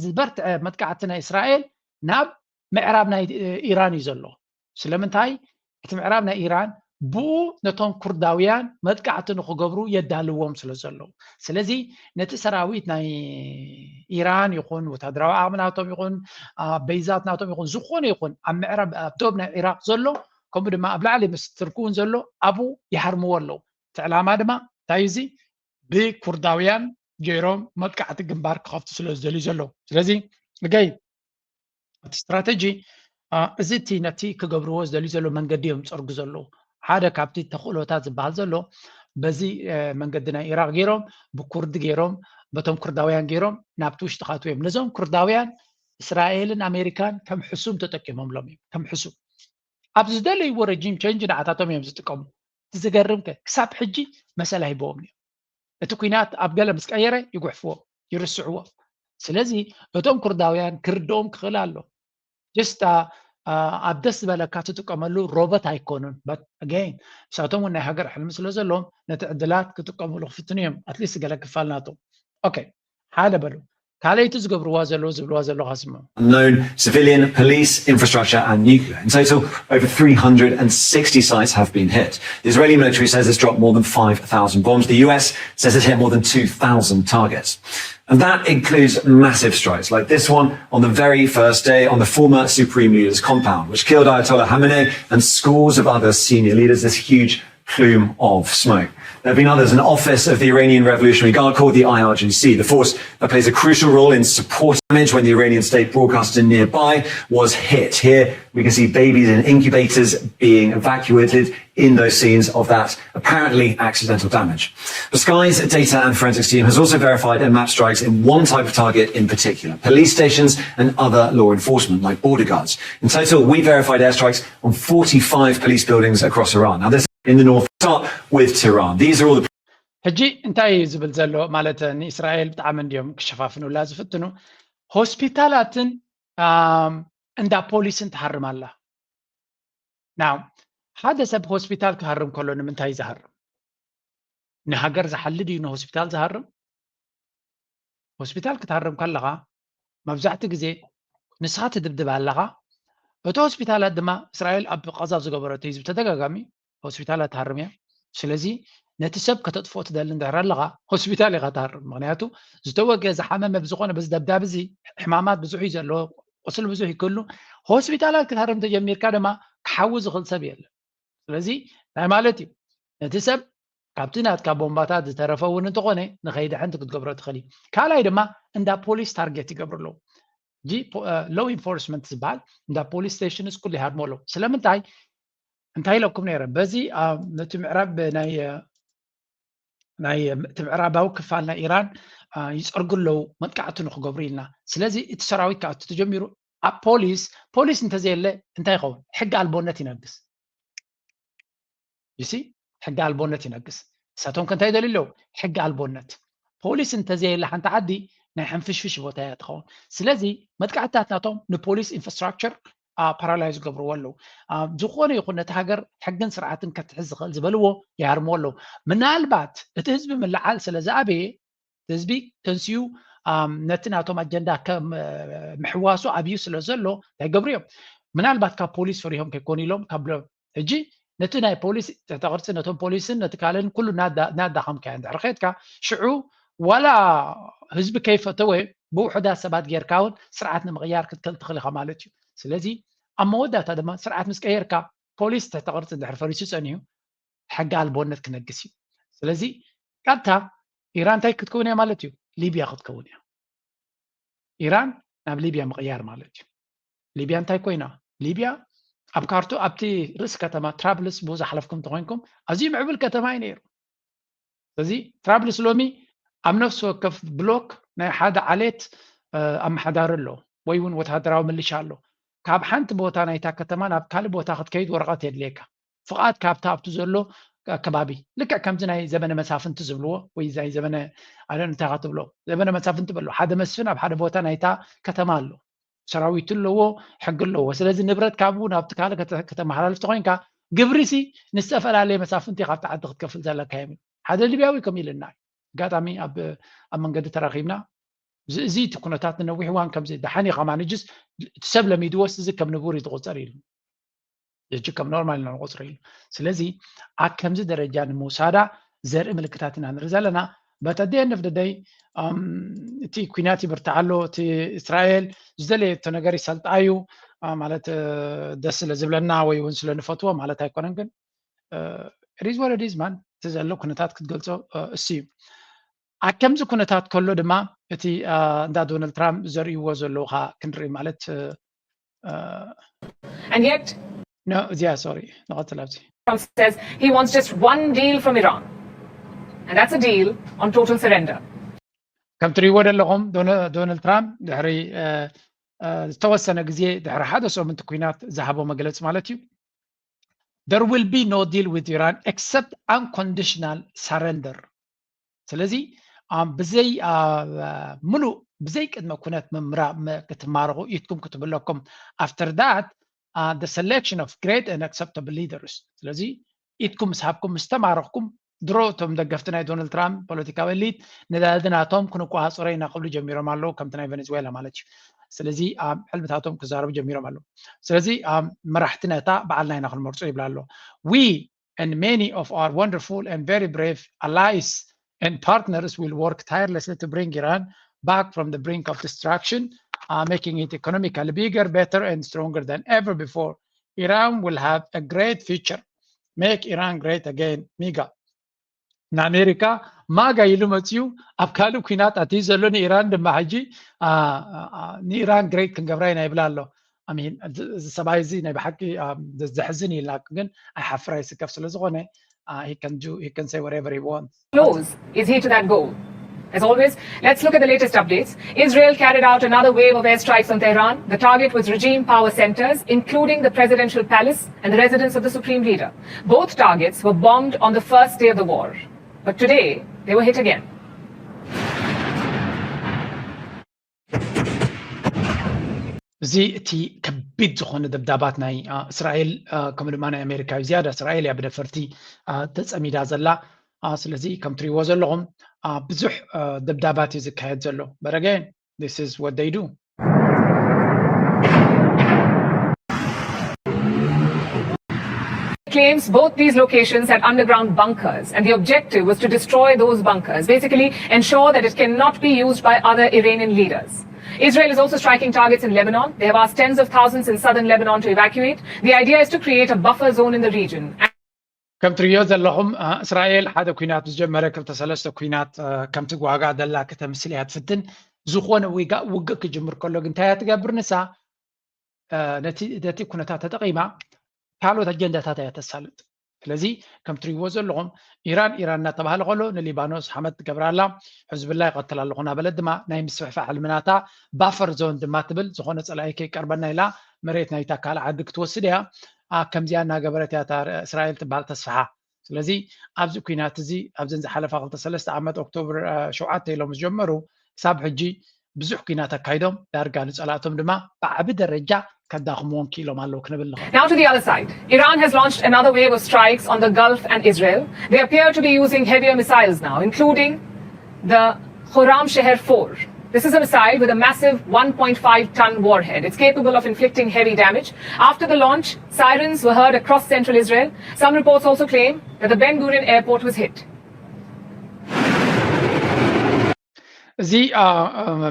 ዝበርትዐ መጥቃዕቲ ናይ እስራኤል ናብ ምዕራብ ናይ ኢራን እዩ ዘሎ። ስለምንታይ? እቲ ምዕራብ ናይ ኢራን ብኡ ነቶም ኩርዳውያን መጥቃዕቲ ንክገብሩ የዳልዎም ስለ ዘለዉ። ስለዚ ነቲ ሰራዊት ናይ ኢራን ይኹን ወታደራዊ ዓቕሚ ናቶም ይኹን ቤዛት ናቶም ይኹን ዝኾነ ይኹን ኣብ ምዕራብ ኣብ ዶብ ናይ ኢራቅ ዘሎ ከምኡ ድማ ኣብ ላዕሊ ምስ ትርኪ እውን ዘሎ ኣብኡ ይሃርምዎ ኣለዉ። እቲ ዕላማ ድማ እንታይ እዩ? እዚ ብኩርዳውያን ገይሮም መጥቃዕቲ ግንባር ክኸፍቱ ስለ ዝደልዩ ዘለዉ። ስለዚ እገይ እቲ ስትራተጂ እዚ እቲ ነቲ ክገብርዎ ዝደልዩ ዘለዉ መንገዲ እዮም ዝፀርጉ ዘለዉ። ሓደ ካብቲ ተኽእሎታት ዝበሃል ዘሎ በዚ መንገዲ ናይ ኢራቅ ገይሮም ብኩርዲ ገይሮም በቶም ኩርዳውያን ገይሮም ናብቲ ውሽጢ ካትዎም እዮም። ነዞም ኩርዳውያን እስራኤልን ኣሜሪካን ከም ሕሱም ተጠቂሞምሎም እዮም፣ ከም ሕሱም ኣብ ዝደለይዎ regime change ንዓታቶም እዮም ዝጥቀሙ። እቲ ዝገርም ከ ክሳብ ሕጂ መሰላ ሂቦም እዮም። እቲ ኩናት ኣብ ገለ ምስ ቀየረ ይጉሕፍዎ፣ ይርስዕዎ። ስለዚ እቶም ኩርዳውያን ክርድኦም ክኽእል ኣሎ። just ኣብ ደስ ዝበለካ ትጥቀመሉ ሮቦት ኣይኮኑን። But again ንሳቶም እውን ናይ ሃገር ሕልሚ ስለ ዘለዎም ነቲ ዕድላት ክጥቀምሉ ክፍትኑ እዮም። At least ገለ ክፋል ናቶም okay ሓደ በሉ ካልኣይቲ ዝገብርዋ ዘለዉ ዝብልዋ ዘለዉ ካስምዑ። Known civilian, police, infrastructure, and nuclear. In total, over three hundred and sixty sites have been hit. The Israeli military says it's dropped more than five thousand bombs. The U S says it's hit more than two thousand targets. And that includes massive strikes like this one on the very first day on the former Supreme Leader's compound, which killed Ayatollah Khamenei and scores of other senior leaders. This huge plume of smoke. There have been others. An office of the Iranian Revolutionary Guard called the I R G C, the force that plays a crucial role in support damage when the Iranian state broadcaster nearby was hit. Here we can see babies in incubators being evacuated in those scenes of that apparently accidental damage. The Sky's data and forensics team has also verified and mapped strikes in one type of target in particular, police stations and other law enforcement, like border guards. In total, we verified airstrikes on forty-five police buildings across Iran. Now, this in the north, start with Tehran. These are all the ሕጂ እንታይ እዩ ዝብል ዘሎ ማለት ንእስራኤል ብጣዕሚ እንዲዮም ክሸፋፍኑላ ዝፍትኑ ሆስፒታላትን እንዳ ፖሊስን ትሃርም ኣላ። Now ሓደ ሰብ ሆስፒታል ክሃርም ከሎ ንምንታይ ዝሃርም? ንሃገር ዝሓሊ ድዩ ንሆስፒታል ዝሃርም? ሆስፒታል ክትሃርም ከለኻ መብዛሕቲ ግዜ ንስኻ ትድብድብ ኣለኻ። እቲ ሆስፒታላት ድማ እስራኤል ኣብ ቐዛ ዝገበረቶ እዩ ብተደጋጋሚ ሆስፒታላት ትሃርም እያ። ስለዚ ነቲ ሰብ ከተጥፍኦ ትደሊ እንድሕር ኣለኻ ሆስፒታል ኢኻ ትሃርም። ምክንያቱ ዝተወግአ ዝሓመመ ብዝኾነ በዚ ደብዳብ እዚ ሕማማት ብዙሕ እዩ ዘለዎ፣ ቁስሊ ብዙሕ ይክሉ። ሆስፒታላት ክትሃርም ተጀሚርካ ድማ ክሓዊ ዝኽእል ሰብ የለን። ስለዚ እንታይ ማለት እዩ? ነቲ ሰብ ካብቲ ናትካ ቦምባታት ዝተረፈ እውን እንተኾነ ንኸይድሕን ክትገብሮ ትኽእል እዩ። ካልኣይ ድማ እንዳ ፖሊስ ታርጌት ይገብሩ ኣለዉ። ጂ law enforcement ዝበሃል እንዳ ፖሊስ ስቴሽንስ ኩሉ ይሃድሞ ኣለዉ። ስለምንታይ? እንታይ ኢለኩም ነይረ? በዚ ነቲ ምዕራብ ናይ ናይ እቲ ምዕራባዊ ክፋል ናይ ኢራን ይፀርጉ ኣለዉ መጥቃዕቲ ንክገብሩ ኢልና። ስለዚ እቲ ሰራዊት ክኣቱ ተጀሚሩ ኣብ ፖሊስ ፖሊስ እንተዘየለ እንታይ ይኸውን? ሕጊ ኣልቦነት ይነግስ። ይሲ ሕጊ ኣልቦነት ይነግስ። ንሳቶም ከ እንታይ ይደልዩ ኣለዉ? ሕጊ ኣልቦነት። ፖሊስ እንተዘየለ ሓንቲ ዓዲ ናይ ሕንፍሽፍሽ ቦታ እያ ትኸውን። ስለዚ መጥቃዕትታት ናቶም ንፖሊስ ኢንፍራስትራክቸር ፓራላይዝ ዝገብርዎ ኣለዉ። ዝኾነ ይኹን ነቲ ሃገር ሕግን ስርዓትን ከትሕዝ ዝኽእል ዝበልዎ ይሃርምዎ ኣለዉ። ምናልባት እቲ ህዝቢ ምልዓል ስለ ዝኣበየ ህዝቢ ተንስኡ ነቲ ናቶም ኣጀንዳ ምሕዋሱ ኣብዩ ስለ ዘሎ እንታይ ገብሩ እዮም? ምናልባት ካብ ፖሊስ ፈሪሆም ከይኮኑ ኢሎም ካብ ሕጂ ነቲ ናይ ፖሊስ ትሕተ ቅርፂ ነቶም ፖሊስን ነቲ ካልእን ኩሉ እናዳኸምካዮ እንድሕር ከድካ ሽዑ ዋላ ህዝቢ ከይፈተወ ብውሑዳት ሰባት ጌርካ እውን ስርዓት ንምቕያር ክትክእል ትኽእል ኢኻ ማለት እዩ። ስለዚ ኣብ መወዳእታ ድማ ስርዓት ምስ ቀየርካ ፖሊስ ትሕተ ቅርፂ እንድሕር ፈሪሱ ፀኒሑ ሕጊ ኣልቦነት ክነግስ እዩ። ስለዚ ቀጥታ ኢራን እንታይ ክትከውን እያ ማለት እዩ? ሊብያ ክትከውን እያ። ኢራን ናብ ሊብያ ምቕያር ማለት እዩ። ሊብያ እንታይ ኮይና? ሊብያ ኣብ ካርቱ ኣብቲ ርእሲ ከተማ ትራብልስ ብኡ ዝሓለፍኩም እንተኮይንኩም ኣዝዩ ምዕብል ከተማ እዩ ነይሩ። ስለዚ ትራብልስ ሎሚ ኣብ ነፍሲ ወከፍ ብሎክ ናይ ሓደ ዓሌት ኣመሓዳሪ ኣሎ ወይ እውን ወታደራዊ ምልሻ ኣሎ። ካብ ሓንቲ ቦታ ናይታ ከተማ ናብ ካልእ ቦታ ክትከይድ ወረቐት የድልየካ። ፍቓድ ካብታ ኣብቲ ዘሎ ከባቢ ልክዕ ከምዚ ናይ ዘመነ መሳፍንቲ ዝብልዎ ወይ ናይ ዘመነ ኣለን እንታይ ትብሎ ዘመነ መሳፍንቲ በሎ ሓደ መስፍን ኣብ ሓደ ቦታ ናይታ ከተማ ኣሎ ሰራዊት ኣለዎ ሕጊ ኣለዎ ስለዚ ንብረት ካብኡ ናብቲ ካልእ ከተመሓላልፍ ተኮይንካ ግብሪ ሲ ንዝተፈላለየ መሳፍንቲ ካብቲ ዓዲ ክትከፍል ዘለካ የብሉ ሓደ ሊብያዊ ከም ኢልና ኣጋጣሚ ኣብ መንገዲ ተራኺብና እዚ እቲ ኩነታት ንነዊሕ እዋን ከምዚ ደሓን ኢኻ ማንጅስ እቲ ሰብ ለሚድዎስ እዚ ከም ንቡር እዩ ዝቆፀር ኢሉ ሕጂ ከም ኖርማል ኢና ንቆፅሮ ኢሉ ስለዚ ኣብ ከምዚ ደረጃ ንምውሳዳ ዘርኢ ምልክታት ኢና ንርኢ ዘለና but at the end of the day እቲ ኩናት ይብርትዓ ኣሎ እቲ እስራኤል ዝደለየቶ ነገር ይሰልጣ እዩ ማለት ደስ ስለ ዝብለና ወይ እውን ስለ ንፈትዎ ማለት ኣይኮነን ግን ሪዝ ወረዲዝ ማን እቲ ዘሎ ኩነታት ክትገልፆ እሱ እዩ ኣብ ከምዚ ኩነታት ከሎ ድማ እቲ እንዳ ዶናልድ ትራምፕ ዘርእይዎ ዘለዉ ከዓ ክንርኢ ማለት And yet, no እዚኣ sorry ንቐፅል ኣብዚ Trump says he wants just one deal from Iran, and that's a deal on total surrender. ከም ትሪእዎ ዘለኹም ዶናልድ ትራምፕ ድሕሪ ዝተወሰነ ግዜ ድሕሪ ሓደ ሰሙንቲ ኩናት ዝሃቦ መግለፂ ማለት እዩ there will be no deal with Iran except unconditional surrender ስለዚ ብዘይ ምሉእ ብዘይ ቅድመ ኩነት ምምራ ክትማረኹ ኢትኩም ክትብለኩም after that the selection of great and acceptable leaders ስለዚ ኢትኩም ምስ ሃብኩም ምስ ተማረኽኩም ድሮ እቶም ደገፍቲ ናይ ዶናልድ ትራምፕ ፖለቲካዊ ኤሊት ነዳዲ ናቶም ክንቆፃፀሮ ኢና ክብሉ ጀሚሮም ኣለዉ ከምቲ ናይ ቨነዝዌላ ማለት እዩ ስለዚ ሕልምታቶም ክዛረቡ ጀሚሮም ኣለዉ ስለዚ መራሕቲ ነታ በዓልና ኢና ክንመርፆ ይብላ ኣሎ we and many of our wonderful and very brave allies and partners will work tirelessly to bring Iran back from the brink of destruction, uh, making it economically bigger, better, and stronger than ever before. Iran will have a great future. Make Iran great again, MAGA. ንኣሜሪካ ማጋ ኢሉ መፅዩ ኣብ ካልእ ኩናት ኣትዩ ዘሎ ንኢራን ድማ ሕጂ ንኢራን ግሬት ክንገብራ ኢና ይብላ ኣሎ እዚ ሰብኣይ እዚ ናይ ብሓቂ ዘሕዝን ኢልና ግን ኣይሓፍር ኣይስከፍ ስለ ዝኾነ he can do he can say whatever he wants Close is he to that goal? As always, let's look at the latest updates. Israel carried out another wave of airstrikes on Tehran. The target was regime power centers, including the presidential palace and the residence of the supreme leader. Both targets were bombed on the first day of the war. But today, they were hit again. እዚ እቲ ከቢድ ዝኾነ ደብዳባት ናይ እስራኤል ከምኡ ድማ ናይ ኣሜሪካ እዩ ዝያዳ እስራኤል እያ ብደፈርቲ ተፀሚዳ ዘላ ስለዚ ከም ትሪእዎ ዘለኹም ብዙሕ ደብዳባት እዩ ዝካየድ ዘሎ በረገ this is what they do claims both these locations had underground bunkers, and the objective was to destroy those bunkers, basically ensure that it cannot be used by other Iranian leaders. Israel is also striking targets in Lebanon. They have asked tens of thousands in southern Lebanon to evacuate. The idea is to create a buffer zone in the region. ከም ትሪዮ ዘለኹም እስራኤል ሓደ ኩናት ዝጀመረ ክልተ ሰለስተ ኩናት ከምቲ ዋጋ ደላ ከተምስል እያ ትፍትን ዝኾነ ውግእ ክጅምር ከሎ ግን እንታይ እያ ትገብር ንሳ ነቲ ኩነታት ተጠቒማ ካልኦት ኣጀንዳታት እያ ተሳልጥ ስለዚ ከም ትሪእዎ ዘለኹም ኢራን ኢራን እናተባሃለ ከሎ ንሊባኖስ ሓመድ ትገብራ ኣላ ሕዝብላ ይቐትል ኣለኹ እናበለት ድማ ናይ ምስፍሕፋሕ ሕልምናታ ባፈር ዞን ድማ ትብል ዝኾነ ፀላኢ ከይቀርበና ኢላ መሬት ናይታ ካልእ ዓዲ ክትወስድ እያ ከምዚኣ እናገበረት እያ እስራኤል ትበሃል ተስፍሓ ስለዚ ኣብዚ ኩናት እዚ ኣብዘን ዝሓለፋ ክልተ ሰለስተ ዓመት ኦክቶብር ሸውዓተ ኢሎም ዝጀመሩ ክሳብ ሕጂ ብዙሕ ኩናት ኣካይዶም ዳርጋ ንፀላእቶም ድማ ብዓቢ ደረጃ ከዳኽምዎም ክኢሎም ኣለዉ ክንብል ንኽእል Now to the other side. Iran has launched another wave of strikes on the Gulf and Israel. They appear to be using heavier missiles now, including the Khorram Sheher four. This is a missile with a massive one point five ton warhead. It's capable of inflicting heavy damage. After the launch, sirens were heard across central Israel. Some reports also claim that the Ben Gurion airport was hit. እዚ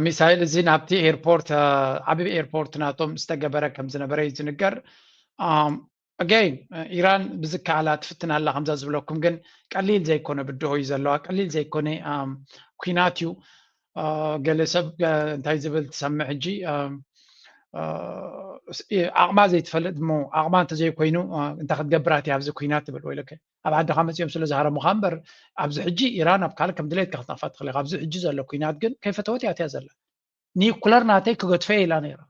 ሚሳይል እዚ ናብቲ ኤርፖርት ዓብዪ ኤርፖርት ናቶም ዝተገበረ ከም ዝነበረ እዩ ዝንገር። ኣገይን ኢራን ብዝከኣላ ትፍትን ኣላ ከምዛ ዝበለኩም፣ ግን ቀሊል ዘይኮነ ብድሆ እዩ ዘለዋ። ቀሊል ዘይኮነ ኩናት እዩ። ገለ ሰብ እንታይ ዝብል ትሰምዕ ሕጂ፣ ዓቕማ ዘይትፈልጥ እሞ ዓቕማ እንተዘይኮይኑ እንታይ ክትገብራት እያ ኣብዚ ኩናት ትብል? ወይለከ ኣብ ዓድኻ መፂኦም ስለ ዝሃረሙኻ እምበር ኣብዚ ሕጂ ኢራን ኣብ ካልእ ከም ድሌትካ ክትነቕፋ ትኽእል ኢኻ። ኣብዚ ሕጂ ዘሎ ኩናት ግን ከይፈተወት እያ እትያ ዘላ። ኒኩለር ናተይ ክገድፈ እየ ኢላ ነይራ።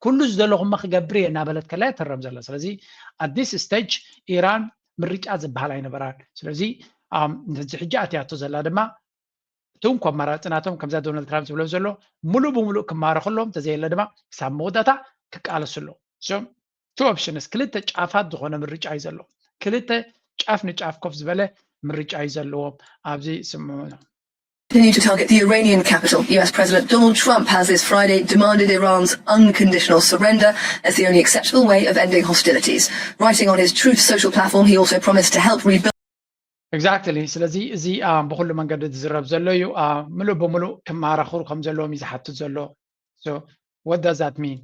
ኩሉ ዝደለኹማ ክገብር እየ እናበለት ከላ እያ ትረም ዘላ። ስለዚ at this stage ኢራን ምርጫ ዝበሃል ኣይነበራን። ስለዚ ነዚ ሕጂ ኣትያቶ ዘላ ድማ እቲ እንኮ ኣማራፂ ናቶም ከምዛ ዶናልድ ትራምፕ ዝብሎ ዘሎ ሙሉእ ብሙሉእ ክማረኽሎም፣ እንተዘየለ ድማ ክሳብ መወዳእታ ክቃለሱ ኣለዎም። ቱ ኦፕሽንስ፣ ክልተ ጫፋት ዝኾነ ምርጫ እዩ ዘለዎም። ክልተ ጫፍ ንጫፍ ኮፍ ዝበለ ምርጫ እዩ ዘለዎም። ኣብዚ ስምዑ። Continue to target the Iranian capital. U S President Donald Trump has this Friday demanded Iran's unconditional surrender as the only acceptable way of ending hostilities. Writing on his Truth Social platform, he also promised to help rebuild. Exactly. ስለዚ እዚ ብኩሉ መንገዲ ዝዝረብ ዘሎ እዩ። ምሉእ ብምሉእ ክማረኹ ከም ዘለዎም እዩ ዝሓትት ዘሎ። So what does that mean?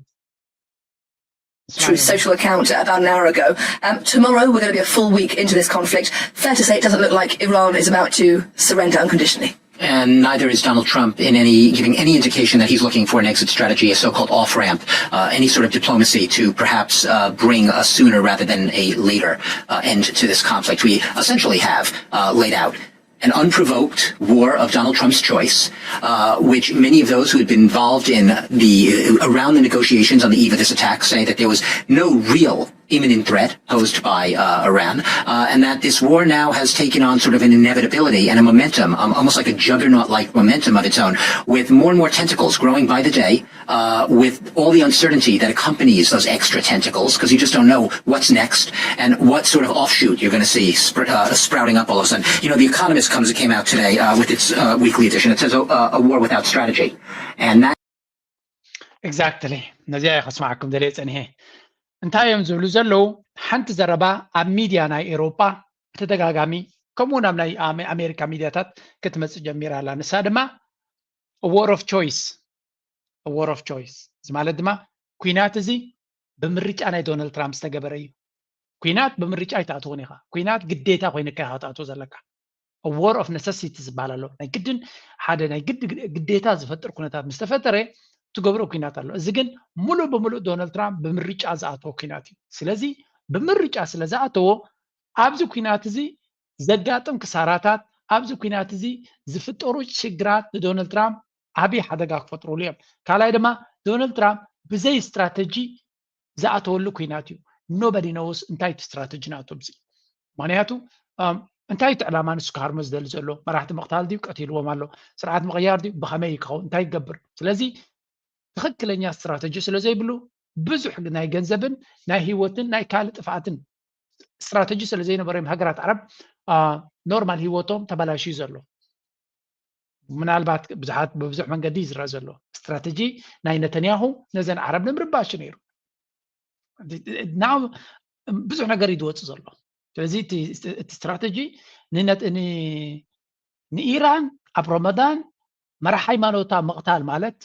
Truth Social account about an hour ago. Um, tomorrow we're going to be a full week into this conflict. Fair to say it doesn't look like Iran is about to surrender unconditionally. And neither is Donald Trump in any giving any indication that he's looking for an exit strategy, a so-called off-ramp, uh, any sort of diplomacy to perhaps uh, bring a sooner rather than a later uh, end to this conflict. We essentially have uh, laid out an unprovoked war of Donald Trump's choice, uh, which many of those who had been involved in the around the negotiations on the eve of this attack say that there was no real imminent threat posed by uh, Iran, uh, and that this war now has taken on sort of an inevitability and a momentum, um, almost like a juggernaut-like momentum of its own, with more and more tentacles growing by the day, uh, with all the uncertainty that accompanies those extra tentacles, because you just don't know what's next and what sort of offshoot you're going to see sp uh, sprouting up all of a sudden. You know, The Economist comes came out today uh, with its uh, weekly edition. It says a, a war without strategy, and that. Exactly. ነዚኣ ከስማዓኩም ደልየ ጸኒሐ። እንታይ እዮም ዝብሉ ዘለዉ? ሓንቲ ዘረባ ኣብ ሚድያ ናይ ኤሮጳ ብተደጋጋሚ፣ ከምኡ ናብ ናይ ኣሜሪካ ሚድያታት ክትመጽእ ጀሚራ ኣላ። ንሳ ድማ war of choice፣ war of choice። እዚ ማለት ድማ ኩናት እዚ ብምርጫ ናይ ዶናልድ ትራምፕ ዝተገበረ እዩ። ኩናት ብምርጫ ኣይትኣትዎን ኢኻ። ኩናት ግዴታ ኮይንካ ኢኻ ክትኣትዎ ዘለካ። war of necessity ዝበሃል ኣሎ። ናይ ግድን ሓደ ናይ ግዲ ግዴታ ዝፈጥር ኩነታት ምስ ተፈጠረ ትገብሮ ኩናት ኣሎ። እዚ ግን ሙሉእ ብምሉእ ዶናልድ ትራምፕ ብምርጫ ዝኣተዎ ኩናት እዩ። ስለዚ ብምርጫ ስለ ዝኣተዎ ኣብዚ ኩናት እዚ ዘጋጥም ክሳራታት፣ ኣብዚ ኩናት እዚ ዝፍጠሩ ሽግራት ንዶናልድ ትራምፕ ዓብዪ ሓደጋ ክፈጥሩሉ እዮም። ካልኣይ ድማ ዶናልድ ትራምፕ ብዘይ ስትራተጂ ዝኣተወሉ ኩናት እዩ። Nobody knows እንታይ እቲ ስትራተጂ ናቶም እዚ። ምክንያቱ እንታይ እቲ ዕላማ ንሱ ክሃርሞ ዝደሊ ዘሎ? መራሕቲ ምቕታል ድዩ? ቀቲልዎም ኣሎ። ስርዓት ምቕያር ድዩ? ብኸመይ ይከውን? እንታይ ይገብር? ስለዚ ትኽክለኛ ስትራተጂ ስለ ዘይብሉ ብዙሕ ናይ ገንዘብን ናይ ህይወትን ናይ ካልእ ጥፍኣትን ስትራተጂ ስለ ዘይነበሮም ሃገራት ዓረብ ኖርማል ህይወቶም ተበላሽዩ ዘሎ። ምናልባት ብዙሓት ብብዙሕ መንገዲ እዩ ዝረአ ዘሎ ስትራተጂ ናይ ነተንያሁ ነዘን ዓረብ ንምርባሽ ነይሩ። ናብ ብዙሕ ነገር እዩ ዝወፅእ ዘሎ። ስለዚ እቲ ስትራተጂ ንኢራን ኣብ ረመዳን መራሕ ሃይማኖታ ምቕታል ማለት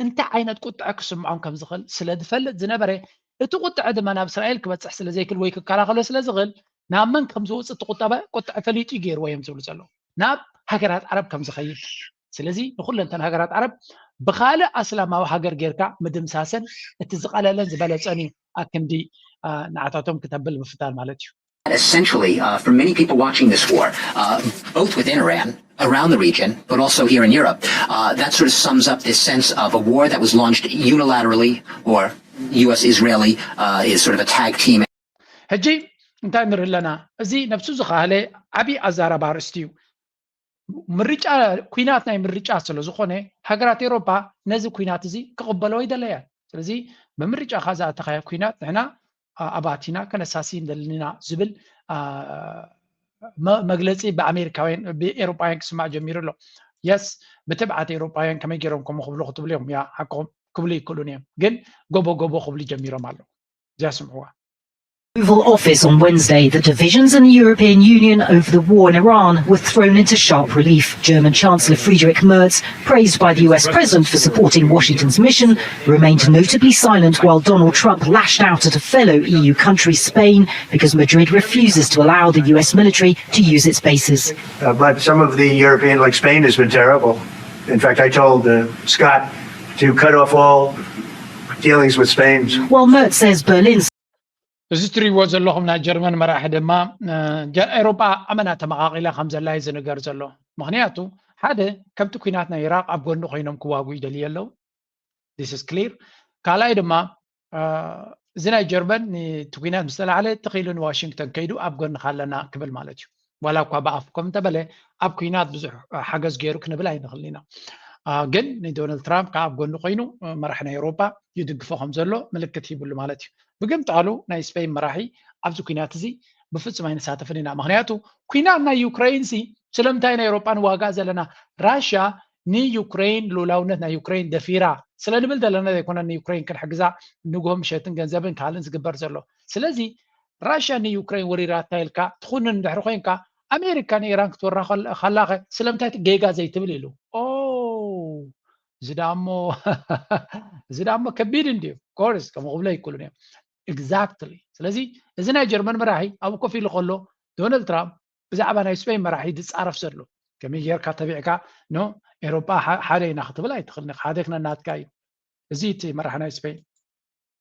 እንታይ ዓይነት ቁጥዐ ክስምዖም ከም ዝኽእል ስለ ዝፈልጥ ዝነበረ፣ እቲ ቁጥዐ ድማ ናብ እስራኤል ክበፅሕ ስለ ዘይክእል ወይ ክከላኸሎ ስለ ዝኽእል ናብ መን ከም ዝወፅእ እቲ ቁጠበ ቁጥዐ ፈሊጡ እዩ ገይርዎ እዮም ዝብሉ ዘለዉ፣ ናብ ሃገራት ዓረብ ከም ዝኸይድ። ስለዚ ንኩለንተን ሃገራት ዓረብ ብኻልእ ኣስላማዊ ሃገር ጌርካ ምድምሳሰን እቲ ዝቐለለን ዝበለፀን እዩ፣ ኣክንዲ ንዓታቶም ክተብል ምፍታን ማለት እዩ። Essentially, uh, for many people watching this war, uh, both within Iran, around the region, but also here in Europe, uh, that sort of sums up this sense of a war that was launched unilaterally, or U S Israeli uh, is sort of a tag team. ሕጂ እንታይ ንርኢ ኣለና? እዚ ነብሱ ዝኸኣለ ዓብዪ ኣዛራቢ ኣርእስቲ እዩ። ምርጫ፣ ኩናት ናይ ምርጫ ስለ ዝኾነ ሃገራት ኤሮፓ ነዚ ኩናት እዚ ክቕበሎ ይደለያ። ስለዚ ብምርጫኻ ዝኣተኻዮ ኩናት ንሕና ኣባቲና ከነሳሲ እንደልንና ዝብል መግለፂ ብኣሜሪካውያን ብኤሮጳውያን ክስማዕ ጀሚሩ ኣሎ። የስ ብትብዓት ኤሮጳውያን ከመይ ገይሮም ከምኡ ክብሉ ክትብሉ እዮም። ያ ሓቅኹም ክብሉ ይክእሉን እዮም፣ ግን ጎቦ ጎቦ ክብሉ ጀሚሮም ኣለዉ። እዚኣ ስምዕዋ። Oval Office on Wednesday, the divisions in the European Union over the war in Iran were thrown into sharp relief. German Chancellor Friedrich Merz, praised by the U S President for supporting Washington's mission, remained notably silent while Donald Trump lashed out at a fellow E U country, Spain, because Madrid refuses to allow the U S military to use its bases. Uh, but some of the European, like Spain, has been terrible. In fact, I told uh, Scott to cut off all dealings with Spain. While Merz says Berlin እዚ ትሪእዎ ዘለኹም ናይ ጀርመን መራሒ ድማ ኤሮጳ ኣመና ተመቓቒላ ከም ዘላ እዩ ዝንገር ዘሎ። ምኽንያቱ ሓደ ከምቲ ኩናት ናይ ኢራቅ ኣብ ጎኒ ኮይኖም ክዋጉ ይደልዩ ኣለዉ። This is clear። ካልኣይ ድማ እዚ ናይ ጀርመን እቲ ኩናት ምስ ተላዕለ ተኺሉ ንዋሽንግተን ከይዱ ኣብ ጎንኻ ኣለና ክብል ማለት እዩ። ዋላ እኳ ብኣፍ ከም እንተበለ ኣብ ኩናት ብዙሕ ሓገዝ ገይሩ ክንብል ኣይንኽእል ኢና። ግን ንዶናልድ ትራምፕ ካብ ጎኒ ኮይኑ መራሕ ናይ ኤውሮፓ ይድግፎ ከም ዘሎ ምልክት ሂብሉ ማለት እዩ። ብግምጣሉ ናይ ስፔን መራሒ ኣብዚ ኩናት እዚ ብፍጹም ኣይንሳተፍን ኢና። ምክንያቱ ኩናት ናይ ዩክሬን ሲ ስለምንታይ ናይ ኤውሮፓ ንዋጋ ዘለና? ራሽያ ንዩክሬን ልኡላውነት ናይ ዩክሬን ደፊራ ስለ ንብል ዘለና ዘይኮነ ንዩክሬን ክንሕግዛ ንግሆ ምሸትን ገንዘብን ካልእን ዝግበር ዘሎ። ስለዚ ራሽያ ንዩክሬን ወሪራታ ኢልካ ትኹንን እንድሕሪ ኮይንካ ኣሜሪካ ንኢራን ክትወራ ከላኸ ስለምንታይ ጌጋ ዘይትብል ኢሉ። እዚ ዳሞ እዚ ዳሞ ከቢድ እንድዩ። ኮርስ ከምኡ ክብሎ ይክእሉን እዮም። Exactly። ስለዚ እዚ ናይ ጀርመን መራሒ ኣብኡ ኮፍ ኢሉ ከሎ ዶናልድ ትራምፕ ብዛዕባ ናይ ስፔን መራሒ ዝፃረፍ ዘሎ ከመይ ጌርካ ተቢዕካ ኖ ኤሮጳ ሓደ ኢና ክትብል ኣይትኽእልን። ሓደ ክነናትካ እዩ። እዚ እቲ መራሒ ናይ ስፔን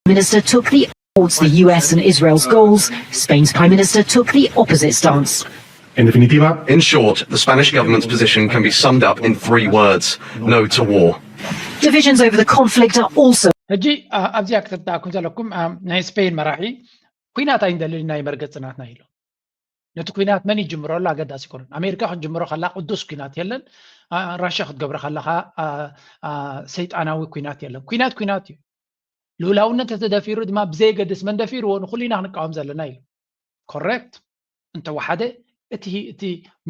Minister took the towards the U S and Israel's goals, Spain's Prime Minister took the opposite stance. En definitiva, In short, the Spanish government's position can be summed up in three words: no to war. Divisions over the conflict are also ሕጂ ኣብዚኣ ክትርዳእኩም ዘለኩም ናይ ስፔን መራሒ ኩናት ኣይንደልን ናይ መርገጽ ጽናትና ኢሉ። ነቲ ኩናት መን ይጅምሮ ኣሎ ኣገዳሲ ይኮነን። ኣሜሪካ ክትጅምሮ ከላ ቅዱስ ኩናት የለን። ራሽያ ክትገብሮ ከለካ ሰይጣናዊ ኩናት የለን። ኩናት ኩናት እዩ። ልኡላውነት ተተደፊሩ ድማ ብዘየገድስ መን ደፊርዎ ንኩሉ ኢና ክንቃወም ዘለና ኢሉ። ኮሬክት እንተወሓደ እቲ እቲ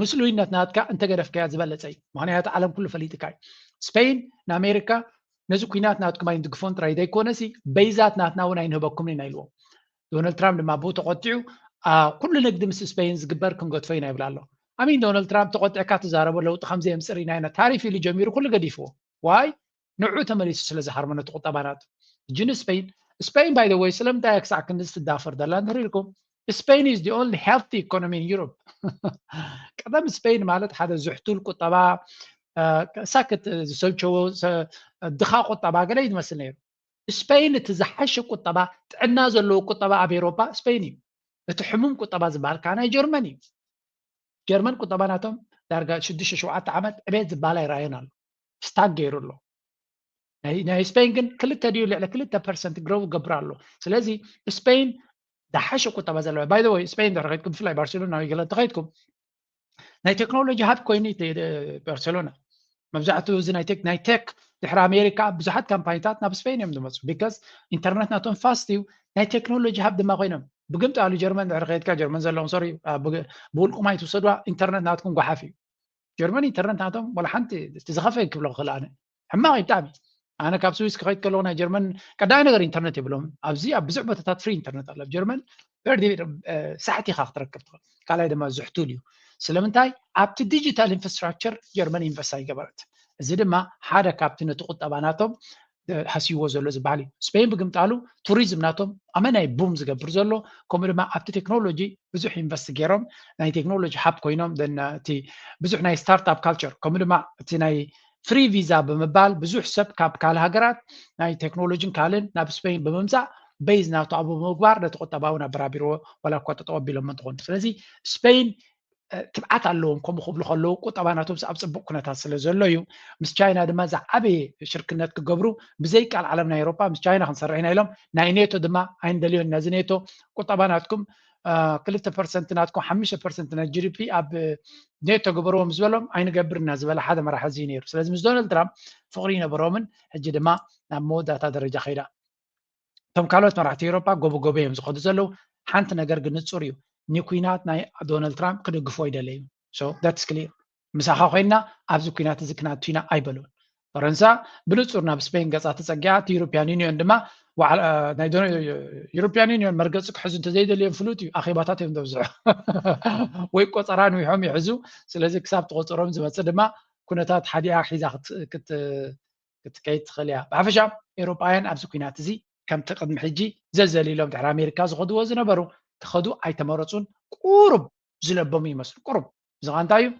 ምስሉይነት ናትካ እንተገደፍካያ ዝበለፀ እዩ። ምክንያቱ ዓለም ኩሉ ፈሊጥካ እዩ። ስፔን ንኣሜሪካ ነዚ ኩናት ናትኩም ኣይንድግፎን ጥራይ ዘይኮነሲ በይዛት ናትና እውን ኣይንህበኩምን ኢና ኢልዎም። ዶናልድ ትራምፕ ድማ ብኡ ተቆጢዑ ኩሉ ንግዲ ምስ ስፔን ዝግበር ክንገድፎ ኢና ይብል ኣሎ። ኣሚን ዶናልድ ትራምፕ ተቆጢዕካ ትዛረቦ ለውጢ ከምዘየምፅእ ርኢና ኢና። ታሪፍ ኢሉ ጀሚሩ ኩሉ ገዲፍዎ። ዋይ ንዑ ተመሊሱ ስለ ዝሃርሞ ነቲ ቁጠባ ናቱ። ሕጂ ንስፔን ስፔን by the way ስለምንታይ ክሳዕ ክንድዚ ትዳፈር ዘላ እንተሪኢልኩም Spain is the only healthy economy in Europe። ቀደም ስፔን ማለት ሓደ ዝሕቱል ቁጠባ ሳክት ዝሰልቸዎ ድኻ ቁጠባ ገለ እዩ ዝመስል ነይሩ። ስፔን እቲ ዝሓሸ ቁጠባ ጥዕና ዘለዎ ቁጠባ ኣብ ኤሮፓ ስፔን እዩ። እቲ ሕሙም ቁጠባ ዝበሃል ከዓ ናይ ጀርመን እዩ። ጀርመን ቁጠባ ናቶም ዳርጋ ሽዱሽተ ሸውዓተ ዓመት ዕቤት ዝበሃል ኣይረኣየን ኣሎ። ስታክ ገይሩ ኣሎ። ናይ ስፔን ግን ክልተ ድዩ ልዕሊ ክልተ ፐርሰንት ግሮው ገብር ኣሎ። ስለዚ ስፔን ዝሓሸ ቁጠባ ዘለዋ by the way ስፔን ድሕሪ ከድኩም ብፍላይ ባርሴሎና ወይ ገለ እንተኸድኩም ናይ ቴክኖሎጂ ሃብ ኮይኑ ባርሴሎና መብዛሕትኡ እዚ ናይ ቴክ ድሕሪ ኣሜሪካ ብዙሓት ካምፓኒታት ናብ ስፔን እዮም ዝመፁ። ቢካዝ ኢንተርነት ናቶም ፋስት እዩ። ናይ ቴክኖሎጂ ሃብ ድማ ኮይኖም ብግምጣሉ ጀርመን ድሕሪ ከድካ ጀርመን ዘለዎም ሶሪ ብውልቁም ኣይትውሰድዋ። ኢንተርነት ናትኩም ጓሓፍ እዩ። ጀርመን ኢንተርነት ናቶም ወላ ሓንቲ እቲ ዝኸፈ ክብሎ ክኽእል ኣነ ሕማቕ እዩ ብጣዕሚ። ኣነ ካብ ስዊስ ክኸይድ ከለኹ ናይ ጀርመን ቀዳማይ ነገር ኢንተርነት የብሎም። ኣብዚ ኣብ ብዙሕ ቦታታት ፍሪ ኢንተርነት ኣሎ ኣብ ጀርመን። ሳሕቲ ኢኻ ክትረክብ ትኽእል። ካልኣይ ድማ ዝሕቱል እዩ። ስለምንታይ ኣብቲ ዲጂታል ኢንፍራስትራክቸር ጀርመን ኢንቨስት ኣይገበረት። እዚ ድማ ሓደ ካብቲ ነቲ ቁጠባ ናቶም ሃስይዎ ዘሎ ዝበሃል እዩ። ስፔን ብግምጣሉ ቱሪዝም ናቶም ኣመናይ ቡም ዝገብር ዘሎ ከምኡ ድማ ኣብቲ ቴክኖሎጂ ብዙሕ ኢንቨስት ገይሮም ናይ ቴክኖሎጂ ሃብ ኮይኖም እቲ ብዙሕ ናይ ስታርትኣፕ ካልቸር ከምኡ ድማ እቲ ናይ ፍሪ ቪዛ ብምባል ብዙሕ ሰብ ካብ ካልእ ሃገራት ናይ ቴክኖሎጂን ካልእን ናብ ስፔን ብምምፃእ በይዝ ናቱ ኣብኡ ብምግባር ነቲ ቁጠባ እውን ኣበራቢርዎ ዋላ እኳ ጠጠው ኣቢሎም እንተኾኑ። ስለዚ ስፔን ትብዓት ኣለዎም ከምኡ ክብሉ ከለዉ ቁጠባ ናቶም ኣብ ፅቡቅ ኩነታት ስለ ዘሎ እዩ። ምስ ቻይና ድማ ዝዓበየ ሽርክነት ክገብሩ ብዘይ ቃል ዓለም ናይ ኤሮፓ ምስ ቻይና ክንሰርሕ ኢና ኢሎም ናይ ኔቶ ድማ ኣይንደልዮን ነዚ ኔቶ ቁጠባ ናትኩም ክልተ ፐርሰንት ናትኩም ሓሙሽተ ፐርሰንት ናይ ጂ ዲ ፒ ኣብ ኔቶ ግበርዎ ምስ በሎም ኣይንገብር ኢና ዝበለ ሓደ መራሒ እዚ ነይሩ። ስለዚ ምስ ዶናልድ ትራምፕ ፍቅሪ ይነበሮምን ሕጂ ድማ ናብ መወዳእታ ደረጃ ከይዳ። እቶም ካልኦት መራሕቲ ኤውሮፓ ጎቦ ጎቦ እዮም ዝኸዱ ዘለዉ። ሓንቲ ነገር ግን ንጹር እዩ፣ ንኲናት ናይ ዶናልድ ትራምፕ ክድግፎ ኣይደለዩን። So that's clear። ምሳኻ ኮይንና ኣብዚ ኲናት እዚ ክናቱ ኢና ኣይበሉን። ፈረንሳ ብንጹር ናብ ስፔን ገጻ ተጸጊዓ፣ እቲ ዩሮፕያን ዩኒዮን ድማ ናይ ዩሮፕያን ዩኒዮን መርገጺ ክሕዙ እንተዘይደልዮም ፍሉጥ እዩ፣ ኣኼባታት እዮም ዘብዝሑ ወይ ቆጸራ ንዊሖም ይሕዙ። ስለዚ ክሳብ ተቆጸሮም ዝመጽእ ድማ ኩነታት ሓዲኣ ሒዛ ክትከይድ ትኽእል እያ። ብሓፈሻ ኤውሮጳውያን ኣብዚ ኩናት እዚ ከምቲ ቅድሚ ሕጂ ዘዘሊሎም ድሕሪ ኣሜሪካ ዝኸድዎ ዝነበሩ ክኸዱ ኣይተመረጹን። ቁሩብ ዝለበሙ ይመስሉ። ቁሩብ እዚ ኸኣ እንታይ እዩ?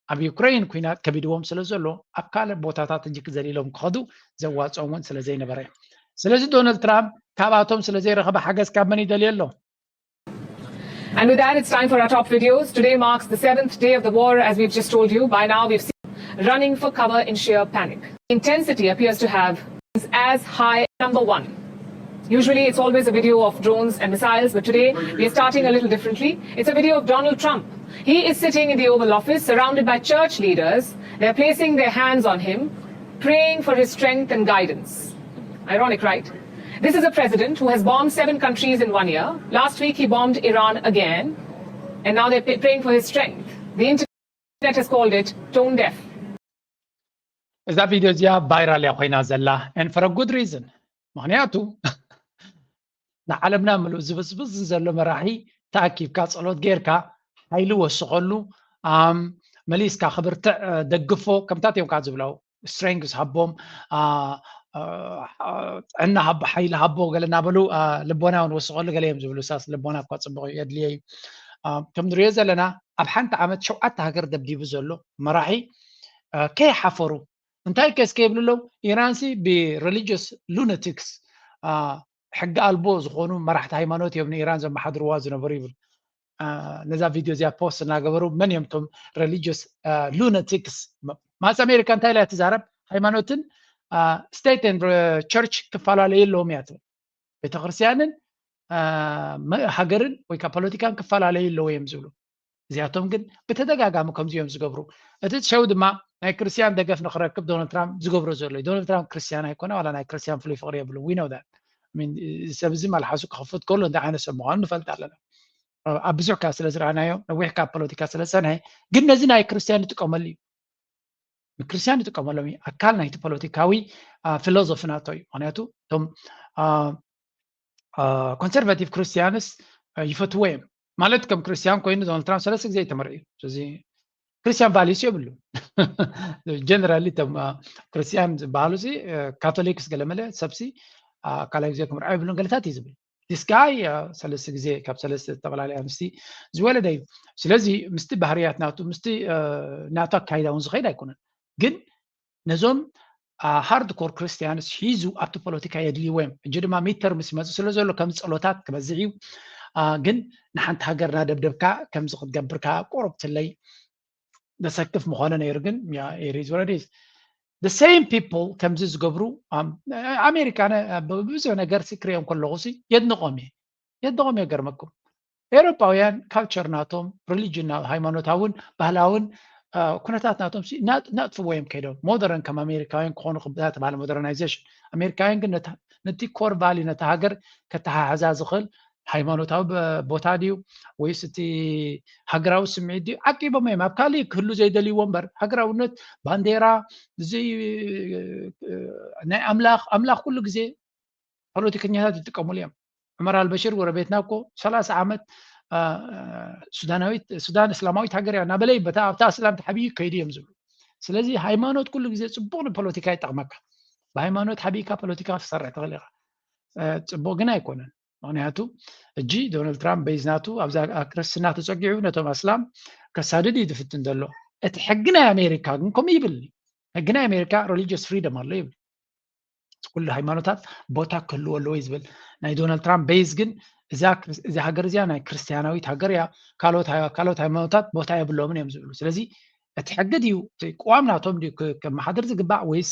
ኣብ ዩክሬን ኩናት ከቢድዎም ስለ ዘሎ ኣብ ካልእ ቦታታት ሕጂ ክዘሊሎም ክኸዱ ዘዋፅኦም እውን ስለ ዘይነበረ እዩ። ስለዚ ዶናልድ ትራምፕ ካብኣቶም ስለ ዘይረኸበ ሓገዝ ካብ መን ይደልየ ኣሎ? And with that, it's time for our top videos. Today marks the seventh day of the war, as we've just told you. By now, we've seen running for cover in sheer panic. Intensity appears to have as high number one. Usually, it's always a video of drones and missiles, but today we're starting a little differently. It's a video of Donald Trump. He is sitting in the Oval Office, surrounded by church leaders. They're placing their hands on him, praying for his strength and guidance. Ironic, right? This is a president who has bombed seven countries in one year. Last week, he bombed Iran again. And now they're praying for his strength. The internet has called it tone deaf. እዛ ቪድዮ እዚኣ ቫይራል እያ ኮይና ዘላ፣ and for a good reason። ምክንያቱ ንዓለምና ምሉእ ዝብስብስ ዘሎ መራሒ ተኣኪብካ ጸሎት ጌርካ ሓይሊ ወስኸሉ፣ መሊስካ ክብርትዕ ደግፎ፣ ከምታት እዮም ከዓ ዝብለው። ስትሬንግስ ሃቦም፣ ጥዕና ሃቦ፣ ሓይሊ ሃቦ ገለ እናበሉ ልቦና እውን ወስኸሉ ገለ እዮም ዝብሉ። ሳስ ልቦና እኳ ፅቡቅ እዩ፣ የድልየ እዩ። ከም ንሪኦ ዘለና ኣብ ሓንቲ ዓመት ሸውዓተ ሃገር ደብዲቡ ዘሎ መራሒ ከይሓፈሩ እንታይ ከስ ከይብሉ ኣለዉ። ኢራንሲ ብሬሊጅስ ሉነቲክስ ሕጊ ኣልቦ ዝኾኑ መራሕቲ ሃይማኖት እዮም ንኢራን ዘመሓድርዋ ዝነበሩ ይብል። ነዛ ቪድዮ እዚኣ ፖስት እናገበሩ መን እዮም ቶም ሬሊጅስ ሉነቲክስ? ማስ ኣሜሪካ እንታይ ኢላ ትዛረብ? ሃይማኖትን ስቴትን ቸርች ክፈላለዩ ኣለዎም እያ ትብል። ቤተክርስትያንን ሃገርን ወይ ከዓ ፖለቲካን ክፈላለዩ ኣለዎ እዮም ዝብሉ። እዚኣቶም ግን ብተደጋጋሚ ከምዚ እዮም ዝገብሩ። እቲ ሸው ድማ ናይ ክርስትያን ደገፍ ንክረክብ ዶናልድ ትራምፕ ዝገብሮ ዘሎ እዩ። ዶናልድ ትራምፕ ክርስትያን ኣይኮነ፣ ዋላ ናይ ክርስትያን ፍሉይ ፍቅሪ የብሉ። We know that። ሰብ እዚ መልሓሱ ክኸፍት ከሎ እንታይ ዓይነት ሰብ ምዃኑ ንፈልጥ ኣለና። ኣብ ብዙሕ ካብ ስለ ዝረኣናዮ፣ ነዊሕ ካብ ፖለቲካ ስለ ዝፀንሐ፣ ግን ነዚ ናይ ክርስትያን ይጥቀመሉ እዩ። ንክርስትያን ይጥቀመሎም እዩ። ኣካል ናይቲ ፖለቲካዊ ፊሎዞፊ ናቶ እዩ። ምክንያቱ እቶም ኮንሰርቫቲቭ ክርስትያንስ ይፈትዎ እዮም። ማለት ከም ክርስትያን ኮይኑ ዶናልድ ትራምፕ ሰለስተ ግዜ ይተመርዕ እዩ። ስለዚ ክርስትያን ቫሊዩስ የብሉ። ጀነራሊ እቶም ክርስትያን ዝበሃሉ ካቶሊክስ ገለመለ ሰብሲ ካልኣይ ግዜ ክምርዓ የብሉን ገለታት እዩ ዝብል። ዲስ ጋይ ሰለስተ ግዜ ካብ ሰለስተ ዝተፈላለየ ኣንስቲ ዝወለደ እዩ። ስለዚ ምስቲ ባህርያት ናቱ ምስቲ ናቱ ኣካይዳ እውን ዝኸይድ ኣይኮነን። ግን ነዞም ሃርድ ኮር ክርስትያንስ ሒዙ ኣብቲ ፖለቲካ የድልይዎ እዮም። ሕጂ ድማ ሚድ ተርምስ ይመፅእ ስለ ዘሎ ከም ጸሎታት ክበዝሕ እዩ። ግን ንሓንቲ ሃገር እናደብደብካ ከምዚ ክትገብር ከዓ ቁሩብ ትለይ ዘሰክፍ ምኾነ ነይሩ። ግን it is what it is። The same people ከምዚ ዝገብሩ ኣሜሪካ ብዙሕ ነገር ክሪኦም ከለኹ የድንቖም እየ፣ የድንቖም እየ። ገርመኩም ኤውሮጳውያን ካልቸር ናቶም ሪሊጅን ሃይማኖታውን ባህላውን ኩነታት ናቶም ነጥፍዎ እዮም ከይዶም። ሞደርን ከም ኣሜሪካውያን ክኾኑ ክብዛ ተባሃለ ሞደርናይዜሽን። ኣሜሪካውያን ግን ነቲ ኮር ቫሊ ነቲ ሃገር ከተሓሕዛ ዝኽእል ሃይማኖታዊ ቦታ ድዩ ወይስ እቲ ሃገራዊ ስምዒት ድዩ ዓቂቦም እዮም። ኣብ ካሊእ ክህሉ ዘይደልይዎ እምበር ሃገራውነት ባንዴራ ናይ ኣምላኽ ኣምላኽ ኩሉ ግዜ ፖለቲከኛታት ይጥቀሙሉ እዮም። ዑመር ኣልበሽር ጎረቤትና እኮ ሰላሳ ዓመት ሱዳናዊት ሱዳን እስላማዊት ሃገር እያ እናበለ በታ ኣብታ እስላም ተሓቢኡ ከይዱ እዮም ዝብሉ። ስለዚ ሃይማኖት ኩሉ ግዜ ፅቡቅ ንፖለቲካ ይጠቅመካ። ብሃይማኖት ሓቢእካ ፖለቲካ ክትሰርሕ ትኽእል ኢኻ። ፅቡቅ ግን ኣይኮነን። ምክንያቱ እጂ ዶናልድ ትራምፕ በይዝ ናቱ ኣብዛ ክርስትና ተፀጊዑ ነቶም ኣስላም ከሳድድ እዩ ዝፍትን ዘሎ። እቲ ሕጊ ናይ ኣሜሪካ ግን ከምኡ ይብል። ሕጊ ናይ ኣሜሪካ ሪሊጅስ ፍሪደም ኣሎ ይብል። ኩሉ ሃይማኖታት ቦታ ክህልዎ ኣለዎ እዩ ዝብል። ናይ ዶናልድ ትራምፕ በይዝ ግን እዛ ሃገር እዚኣ ናይ ክርስትያናዊት ሃገር እያ፣ ካልኦት ሃይማኖታት ቦታ የብሎምን እዮም ዝብሉ። ስለዚ እቲ ሕጊ ድዩ ቅዋም ናቶም ድዩ ከመሓድር ዝግባእ ወይስ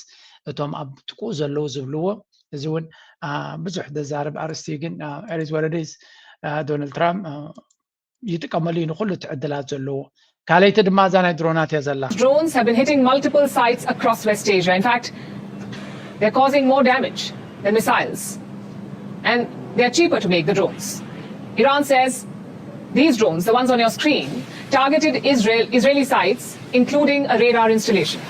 እቶም ኣብ ጥቅኡ ዘለዉ ዝብልዎ? እዚ እውን ብዙሕ ዘዛርብ ኣርእስቲ እዩ። ግን it is what it is። ዶናልድ ትራምፕ ይጥቀመሉ እዩ ንኩሉ እቲ ዕድላት ዘለዎ። ካልኣይቲ ድማ እዛ ናይ ድሮናት እያ ዘላ። Drones have been hitting multiple sites across West Asia. In fact, they're causing more damage than missiles. And they're cheaper to make, the drones. Iran says these drones, the ones on your screen, targeted Israel, Israeli sites, including a radar installation.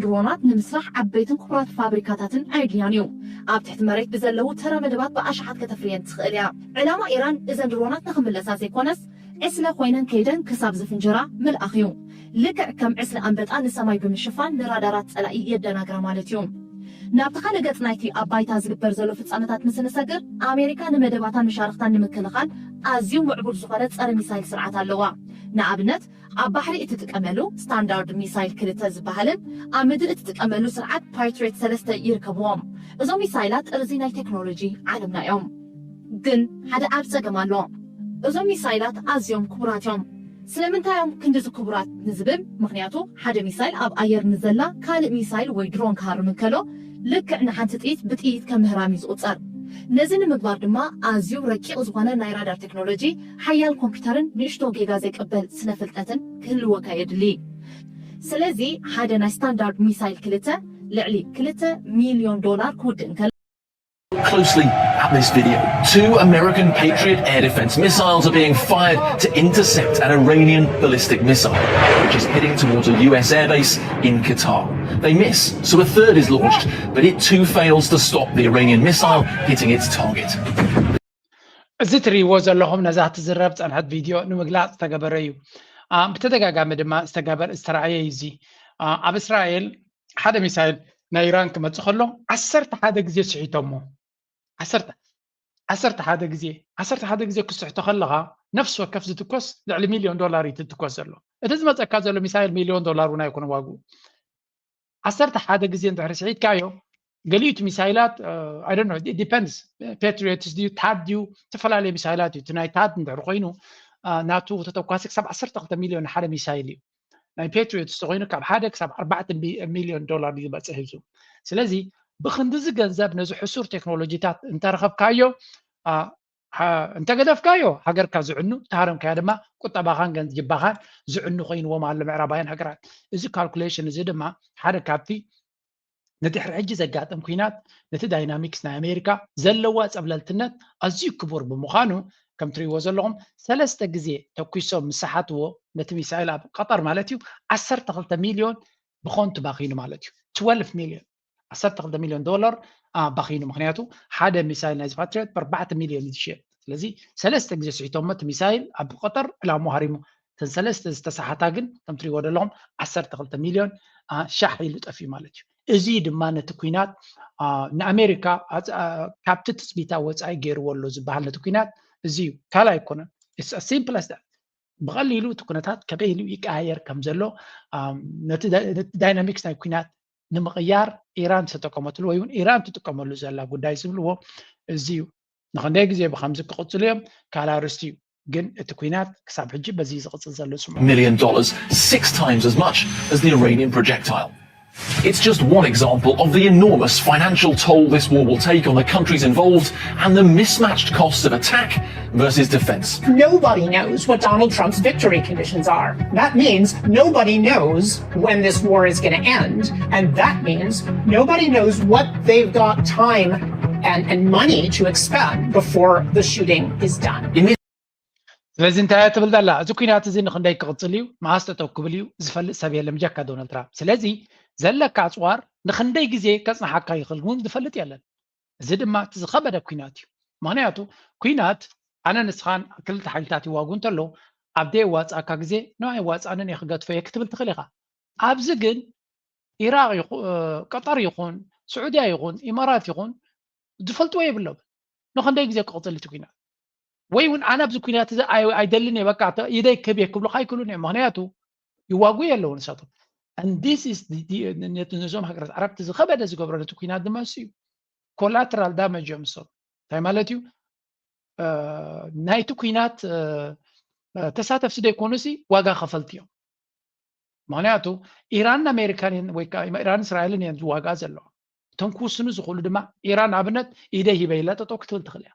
ድሮናት ንምስራሕ ዓበይትን ክቡራት ፋብሪካታትን ኣየድልያን እዩ። ኣብ ትሕቲ መሬት ብዘለዉ ተራ መደባት ብኣሽሓት ከተፍርየን ትኽእል እያ። ዕላማ ኢራን እዘን ድሮናት ንኽምለሳ ዘይኮነስ፣ ዕስለ ኮይነን ከይደን ክሳብ ዝፍንጀራ ምልኣኽ እዩ። ልክዕ ከም ዕስለ ኣንበጣ ንሰማይ ብምሽፋን ንራዳራት ጸላኢ የደናግራ ማለት እዩ። ናብቲ ካልእ ገጽ ናይቲ ኣብ ባይታ ዝግበር ዘሎ ፍጻመታት ምስ እንሰግር፣ ኣሜሪካ ንመደባታን መሻርኽታን ንምክልኻል ኣዝዩ ምዕቡል ዝኾነ ጸረ ሚሳይል ስርዓት ኣለዋ። ንኣብነት፣ ኣብ ባሕሪ እትጥቀመሉ ስታንዳርድ ሚሳይል ክልተ ዝበሃልን ኣብ ምድሪ እትጥቀመሉ ስርዓት ፓትሪዮት ሰለስተ ይርከብዎም። እዞም ሚሳይላት ጥርዚ ናይ ቴክኖሎጂ ዓለምና እዮም። ግን ሓደ ዓቢ ጸገም ኣሎ። እዞም ሚሳይላት ኣዝዮም ክቡራት እዮም። ስለምንታይ እዮም ክንድዚ ክቡራት ንዝብል፣ ምኽንያቱ ሓደ ሚሳይል ኣብ ኣየር ንዘላ ካልእ ሚሳይል ወይ ድሮን ክሃርም እንከሎ፣ ልክዕ ንሓንቲ ጥይት ብጥይት ከም ምህራም እዩ ዝቑጸር። ነዚ ንምግባር ድማ ኣዝዩ ረቂቕ ዝኾነ ናይ ራዳር ቴክኖሎጂ፣ ሓያል ኮምፒውተርን ንእሽቶ ጌጋ ዘይቅበል ስነ ፍልጠትን ክህልወካ የድሊ። ስለዚ ሓደ ናይ ስታንዳርድ ሚሳይል ክልተ ልዕሊ ክልተ ሚልዮን ዶላር ክውድእ እንከሎ፣ Closely at this video, two American Patriot air defense missiles are being fired to intercept an Iranian ballistic missile, which is heading towards a U S airbase in Qatar. They miss, so a third is launched, but it too fails to stop the Iranian missile hitting its target. እዚ ትርእይዎ ዘለኹም ነዛ ትዝረብ ጸንሐት ቪድዮ ንምግላጽ ዝተገበረ እዩ። ብተደጋጋሚ ድማ ዝተገበር ዝተረኣየ እዩ። እዚ ኣብ እስራኤል ሓደ ሚሳይል ናይ ኢራን ክመጽእ ከሎ ዓሰርተ ሓደ ግዜ ስሒቶሞ። ዓሰርተ ዓሰርተ ሓደ ግዜ ዓሰርተ ሓደ ግዜ ክስሕቶ ከለኻ ነፍሲ ወከፍ ዝትኮስ ልዕሊ ሚልዮን ዶላር እዩ ትትኮስ ዘሎ። እቲ ዝመጸካ ዘሎ ሚሳይል ሚልዮን ዶላር እውን ኣይኮነ ዋግኡ። ዓሰርተ ሓደ ግዜ እንድሕር ስሒትካዮ ገሊኡ እቲ ሚሳይላት I don't know, it depends, ፓትሪዮትስ ድዩ ታድ ድዩ? ዝተፈላለዩ ሚሳይላት እዩ። እቲ ናይ ታድ እንድሕር ኮይኑ ናቱ ተተኳሲ ክሳብ ዓሰርተ ክልተ ሚልዮን ሓደ ሚሳይል እዩ። ናይ ፓትሪዮትስ ተኮይኑ ካብ ሓደ ክሳብ ኣርባዕተ ሚልዮን ዶላር እዩ ዝበፅሕ እዩ። ስለዚ ብክንድዚ ገንዘብ ነዚ ሕሱር ቴክኖሎጂታት እንተረኸብካዮ፣ እንተገደፍካዮ ሃገርካ ዝዕኑ፣ እንተሃረምካዮ ድማ ቁጠባኻን ገንጅባኻን ዝዕኑ ኮይንዎም ኣሎ ምዕራባውያን ሃገራት። እዚ ካልኩሌሽን እዚ ድማ ሓደ ካብቲ ንድሕሪ ሕጂ ዘጋጥም ኩናት ነቲ ዳይናሚክስ ናይ ኣሜሪካ ዘለዋ ጸብለልትነት ኣዝዩ ክቡር ብምዃኑ፣ ከም ትርእይዎ ዘለኹም ሰለስተ ግዜ ተኩሶም ምስ ሰሓትዎ ነቲ ሚሳይል ኣብ ቀጠር ማለት እዩ ዓሰርተ ክልተ ሚልዮን ብኾንቱ ባኺኑ ማለት እዩ። ትወልፍ ሚልዮን ዓሰርተ ክልተ ሚልዮን ዶላር ባኺኑ። ምክንያቱ ሓደ ሚሳይል ናይ ፓትሪዮት ብኣርባዕተ ሚልዮን እዩ ዝሽየጥ። ስለዚ ሰለስተ ግዜ ስሒቶሞ እቲ ሚሳይል ኣብ ቀጠር ዕላሙ ሃሪሙ። እተን ሰለስተ ዝተሰሓታ ግን ከም ትሪእዎ ዘለኹም ዓሰርተ ክልተ ሚልዮን ሻሕ ኢሉ ጠፊኡ ማለት እዩ። እዚ ድማ ነቲ ኩናት ንኣሜሪካ ካብቲ ትፅቢታ ወፃኢ ገይርዎ ኣሎ ዝበሃል ነቲ ኩናት እዚ እዩ። ካልእ ኣይኮነን። ሲምፕል ብቐሊሉ እቲ ኩነታት ከመይ ኢሉ ይቀያየር ከም ዘሎ ነቲ ዳይናሚክስ ናይ ኩናት ንምቕያር ኢራን ዝተጠቀመትሉ ወይ እውን ኢራን ትጥቀመሉ ዘላ ጉዳይ ዝብልዎ እዚ እዩ። ንክንደይ ግዜ ብከምዚ ክቕፅሉ እዮም ካልእ ኣርእስቲ እዩ። ግን እቲ ኩናት ክሳብ ሕጂ በዚ ዝቕፅል ዘሎ ስምዑ። million dollars, six times as much as the Iranian projectile. It's just one example of the enormous financial toll this war will take on the countries involved and the mismatched costs of attack versus defense. Nobody knows what Donald Trump's victory conditions are. That means nobody knows when this war is going to end. And that means nobody knows what they've got time and, and money to expend before the shooting is done. ስለዚ እንታይ እያ ትብል ዘላ? እዚ ኩናት እዚ ንክንደይ ክቕፅል እዩ፣ መዓስ ጠጠው ክብል እዩ ዝፈልጥ ሰብ የለን ብጀካ ዶናልድ ትራምፕ። ስለዚ ዘለካ ኣፅዋር ንክንደይ ግዜ ከፅንሓካ ይኽእል እውን ዝፈልጥ የለን። እዚ ድማ እቲ ዝኸበደ ኩናት እዩ። ምክንያቱ ኩናት ኣነ ንስኻን ክልተ ሓይልታት ይዋጉ እንተሎ ኣብ ደየዋፅኣካ ግዜ ንኣይ ዋፅኣንን እየ ክገድፎ እየ ክትብል ትኽእል ኢኻ። ኣብዚ ግን ኢራቅ ይኹ- ቀጠር ይኹን ስዑድያ ይኹን ኢማራት ይኹን ዝፈልጥዎ የብሎም። ንክንደይ ግዜ ክቕፅል እቲ ኩናት ወይ እውን ኣነ ኣብዚ ኩናት እዚ ኣይ- ኣይደልን እየ በቃ ተ- ኢደይ ክህብ እየ ክብሉካ ኣይክእሉን እዮም። ምክንያቱ ይዋጉ የለዉ ንሳቶም። And this is the- the- ነቲ- ነዞም ሃገራት ዓረብቲ ዝኸበደ ዝገብሮ ነቲ ኩናት ድማ እሱ እዩ። ኮላተራል ዳመጅ እዮም እሶም። እንታይ ማለት እዩ? ናይቲ ኩናት ተሳተፍቲ ዘይኮኑሲ ዋጋ ከፈልቲ እዮም። ምክንያቱ ኢራንን ኣሜሪካን እየን ወይ ከዓ ኢራን እስራኤልን እየን ዝዋግኣ ዘለዋ። እቶም ክውስኑ ዝኽእሉ ድማ ኢራን ንኣብነት ኢደይ ሂበ ኢላ ጠጠው ክትብል ትኽእል እያ።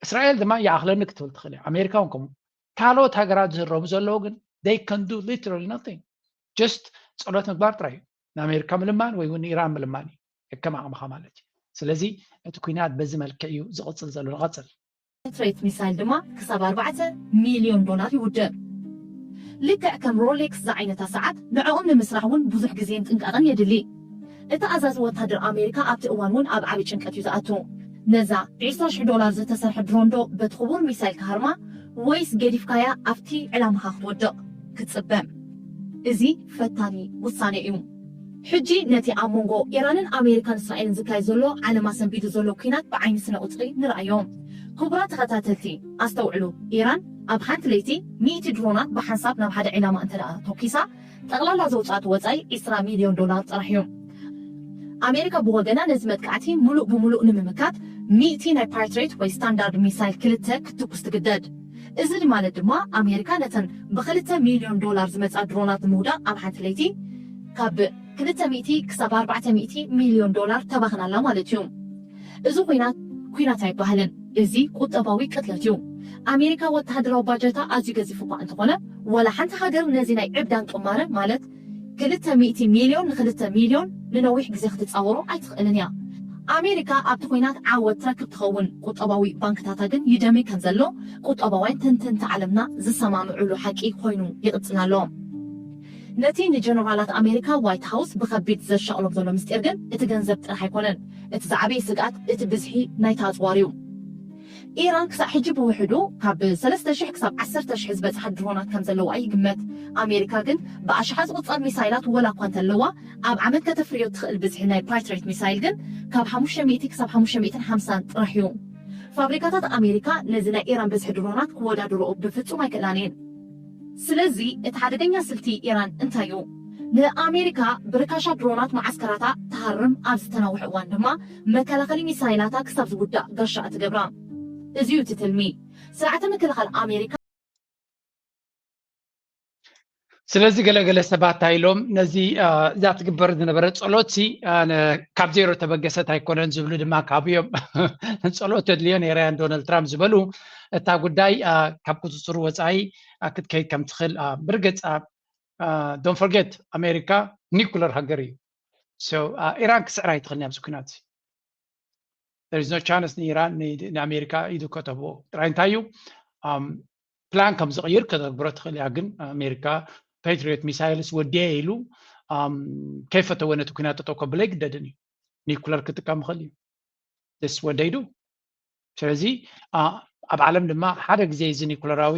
እስራኤል ድማ ይኣኽለኒ ክትብል ትኽእል እያ። ኣሜሪካ እውን ከምኡ። ካልኦት ሃገራት ዝህረሙ ዘለዉ ግን they can do literally nothing. Just ፀሎት ምግባር ጥራይ እዩ። ንኣሜሪካ ምልማን ወይ እውን ንኢራን ምልማን እዩ። ከም ዓቕምኻ ማለት እዩ። ስለዚ እቲ ኩናት በዚ መልክዕ እዩ ዝቕፅል ዘሎ። ንቐፅል። ትሬት ሚሳይል ድማ ክሳብ ኣርባዕተ ሚልዮን ዶላር ይውድእ። ልክዕ ከም ሮሌክስ ዝዓይነታ ሰዓት ንዕኦም ንምስራሕ እውን ብዙሕ ግዜን ጥንቃቐን የድሊ። እቲ ኣዛዚ ወታደር ኣሜሪካ ኣብቲ እዋን እውን ኣብ ዓቢ ጭንቀት እዩ ዝኣቱ። ነዛ ዕስራ ሽሕ ዶላር ዝተሰርሐ ድሮን ዶ በቲ ክቡር ሚሳይል ክሃርማ ወይስ ገዲፍካያ ኣብቲ ዕላማኻ ክትወድቕ ክትጽበ? እዚ ፈታኒ ውሳኔ እዩ። ሕጂ ነቲ ኣብ መንጎ ኢራንን ኣሜሪካን እስራኤልን ዝካየድ ዘሎ ዓለም ኣሰንቢዱ ዘሎ ኲናት ብዓይኒ ስነ ቁጽሪ ንርኣዮ። ክቡራት ተኸታተልቲ ኣስተውዕሉ፣ ኢራን ኣብ ሓንቲ ለይቲ ሚእቲ ድሮናት ብሓንሳብ ናብ ሓደ ዕላማ እንተ ደኣ ተኩሳ ጠቕላላ ዘውፅኣት ወፃኢ ዕስራ ሚልዮን ዶላር ጥራሕ እዩ። ኣሜሪካ ብወገና ነዚ መጥቃዕቲ ሙሉእ ብሙሉእ ንምምካት ሚእቲ ናይ ፓትሬት ወይ ስታንዳርድ ሚሳይል ክልተ ክትትኩስ ትግደድ። እዚ ማለት ድማ ኣሜሪካ ነተን ብክልተ ሚልዮን ዶላር ዝመፃ ድሮናት ንምውዳቕ ኣብ ሓንቲ ለይቲ ካብ ክልተ ሚእቲ ክሳብ ኣርባዕተ ሚእቲ ሚልዮን ዶላር ተባኽናላ ማለት እዩ። እዚ ኲናት ኲናት ኣይበሃልን። እዚ ቁጠባዊ ቅትለት እዩ። ኣሜሪካ ወተሃደራዊ ባጀታ ኣዝዩ ገዚፍ እኳ እንተኾነ ወላ ሓንቲ ሃገር ነዚ ናይ ዕብዳን ቅማረ ማለት ክልተ ሚእቲ ሚልዮን ንክልተ ሚልዮን ንነዊሕ ግዜ ክትጻወሮ ኣይትኽእልን እያ። ኣሜሪካ ኣብቲ ኲናት ዓወት ትረክብ ትኸውን። ቁጠባዊ ባንክታታ ግን ይደሚ ከም ዘሎ ቁጠባውያን ተንተንቲ ዓለምና ዝሰማምዑሉ ሓቂ ኮይኑ ይቕጽል ኣሎ። ነቲ ንጀነራላት ኣሜሪካ ዋይት ሃውስ ብኸቢድ ዘሻቕሎም ዘሎ ምስጢር ግን እቲ ገንዘብ ጥራሕ ኣይኮነን። እቲ ዝዓበየ ስግኣት እቲ ብዝሒ ናይቲ ኣጽዋር እዩ። ኢራን ክሳዕ ሕጂ ብውሕዱ ካብ ሰለስተ ሽሕ ክሳብ ዓሰርተ ሽሕ ዝበጽሓ ድሮናት ከም ዘለዋ ይግመት። ኣሜሪካ ግን ብኣሽሓት ዝቑጸር ሚሳይላት ወላ እኳ እንተለዋ ኣብ ዓመት ከተፍርዮ ትኽእል ብዝሒ ናይ ፓትሬት ሚሳይል ግን ካብ ሓሙሽተ ሚእቲ ክሳብ ሓሙሽተ ሚእትን ሓምሳን ጥራሕ እዩ። ፋብሪካታት ኣሜሪካ ነዚ ናይ ኢራን ብዝሒ ድሮናት ክወዳድርኦ ብፍጹም ኣይክእላን እየን። ስለዚ እቲ ሓደገኛ ስልቲ ኢራን እንታይ እዩ? ንኣሜሪካ ብርካሻ ድሮናት መዓስከራታ ትሃርም ኣብ ዝተናውሐ እዋን ድማ መከላኸሊ ሚሳይላታ ክሳብ ዝውዳእ ጋሻ ትገብራ። እዚ እዩ እቲ ትልሚ። ስርዓተ ምክልኻል ኣሜሪካ ስለዚ ገለገለ ሰባት እንታይ ኢሎም ነዚ እዛ ትግበር ዝነበረ ጸሎት ሲ ካብ ዜሮ ተበገሰት ኣይኮነን ዝብሉ ድማ ካብ እዮም። ጸሎት ተድልዮ ነይራ ዶናልድ ትራምፕ ዝበሉ እታ ጉዳይ ካብ ቁፅፅሩ ወፃኢ ክትከይድ ከም ትኽእል ብርግፅ don't forget ኣሜሪካ ኒኩለር ሃገር እዩ። ኢራን ክስዕራ ኣይትኽእልን ኣብዚ ኩናት። There is no chance ንኢራን ንኣሜሪካ ኢዱ ከተብኦ ጥራይ እንታይ እዩ ፕላን ከም ዝቕይር ከተግብሮ ትኽእል እያ። ግን ኣሜሪካ ፓትሪዮት ሚሳይልስ ወዲየ ኢሉ ከይፈተወ ነቲ ኩናት ጠጠው ከብሎ ኣይግደድን እዩ። ኒኩለር ክጥቀም ይኽእል እዩ። ስ ወደይዱ ስለዚ ኣብ ዓለም ድማ ሓደ ግዜ እዚ ኒኩለራዊ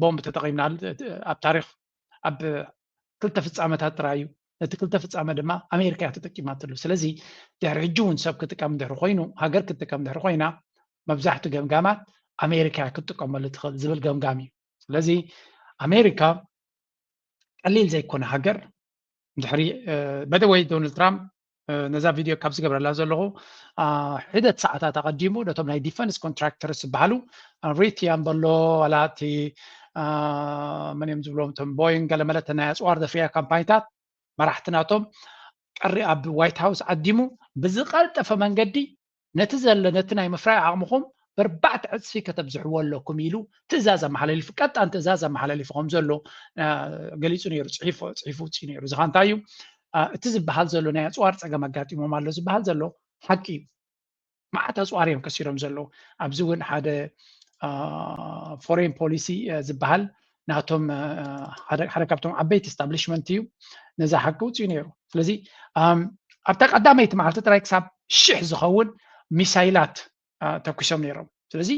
ቦምብ ተጠቒምና ኣብ ታሪክ ኣብ ክልተ ፍፃመታት ጥራይ እዩ። ነቲ ክልተ ፍፃመ ድማ ኣሜሪካ እያ ተጠቂማትሉ። ስለዚ ድሕሪ ሕጂ እውን ሰብ ክጥቀም ድሕሪ ኮይኑ ሃገር ክትጥቀም ድሕሪ ኮይና መብዛሕትኡ ገምጋማት ኣሜሪካ ክትጥቀመሉ ትኽእል ዝብል ገምጋም እዩ። ስለዚ ኣሜሪካ ቀሊል ዘይኮነ ሃገር ድሕሪ በደ ወይ ዶናልድ ትራምፕ ነዛ ቪድዮ ካብ ዝገብረላ ዘለኹ ሒደት ሰዓታት ኣቐዲሙ ነቶም ናይ ዲፈንስ ኮንትራክተርስ ዝበሃሉ ሪቲያም በሎ ዋላ እቲ መን እዮም ዝብሎም እቶም ቦይንግ ገለመለ ናይ ኣፅዋር ዘፍርያ ካምፓኒታት መራሕቲ ናቶም ቀሪ ኣብ ዋይት ሃውስ ዓዲሙ ብዝቐልጠፈ መንገዲ ነቲ ዘለ ነቲ ናይ ምፍራይ ዓቕምኹም በርባዕተ ዕፅፊ ከተብዝሕዎ ኣለኩም ኢሉ ትእዛዝ ኣመሓላሊፉ ቀጣን ትእዛዝ ኣመሓላሊፉ ከም ዘሎ ገሊፁ ነይሩ። ፅሒፉ ውፅኡ ነይሩ። እዚ እንታይ እዩ እቲ ዝበሃል ዘሎ ናይ ኣፅዋር ፀገም ኣጋጢሞም ኣሎ ዝበሃል ዘሎ ሓቂ እዩ። መዓት ኣፅዋር እዮም ከሲሮም ዘለዉ። ኣብዚ እውን ሓደ ፎሬን ፖሊሲ ዝበሃል ናቶም ሓደ ካብቶም ዓበይቲ ስታብሊሽመንት እዩ ነዛ ሓቂ ውፅኡ ነይሩ። ስለዚ ኣብታ ቀዳመይቲ መዓልቲ ጥራይ ክሳብ ሽሕ ዝኸውን ሚሳይላት ተኩሶም ነይሮም። ስለዚ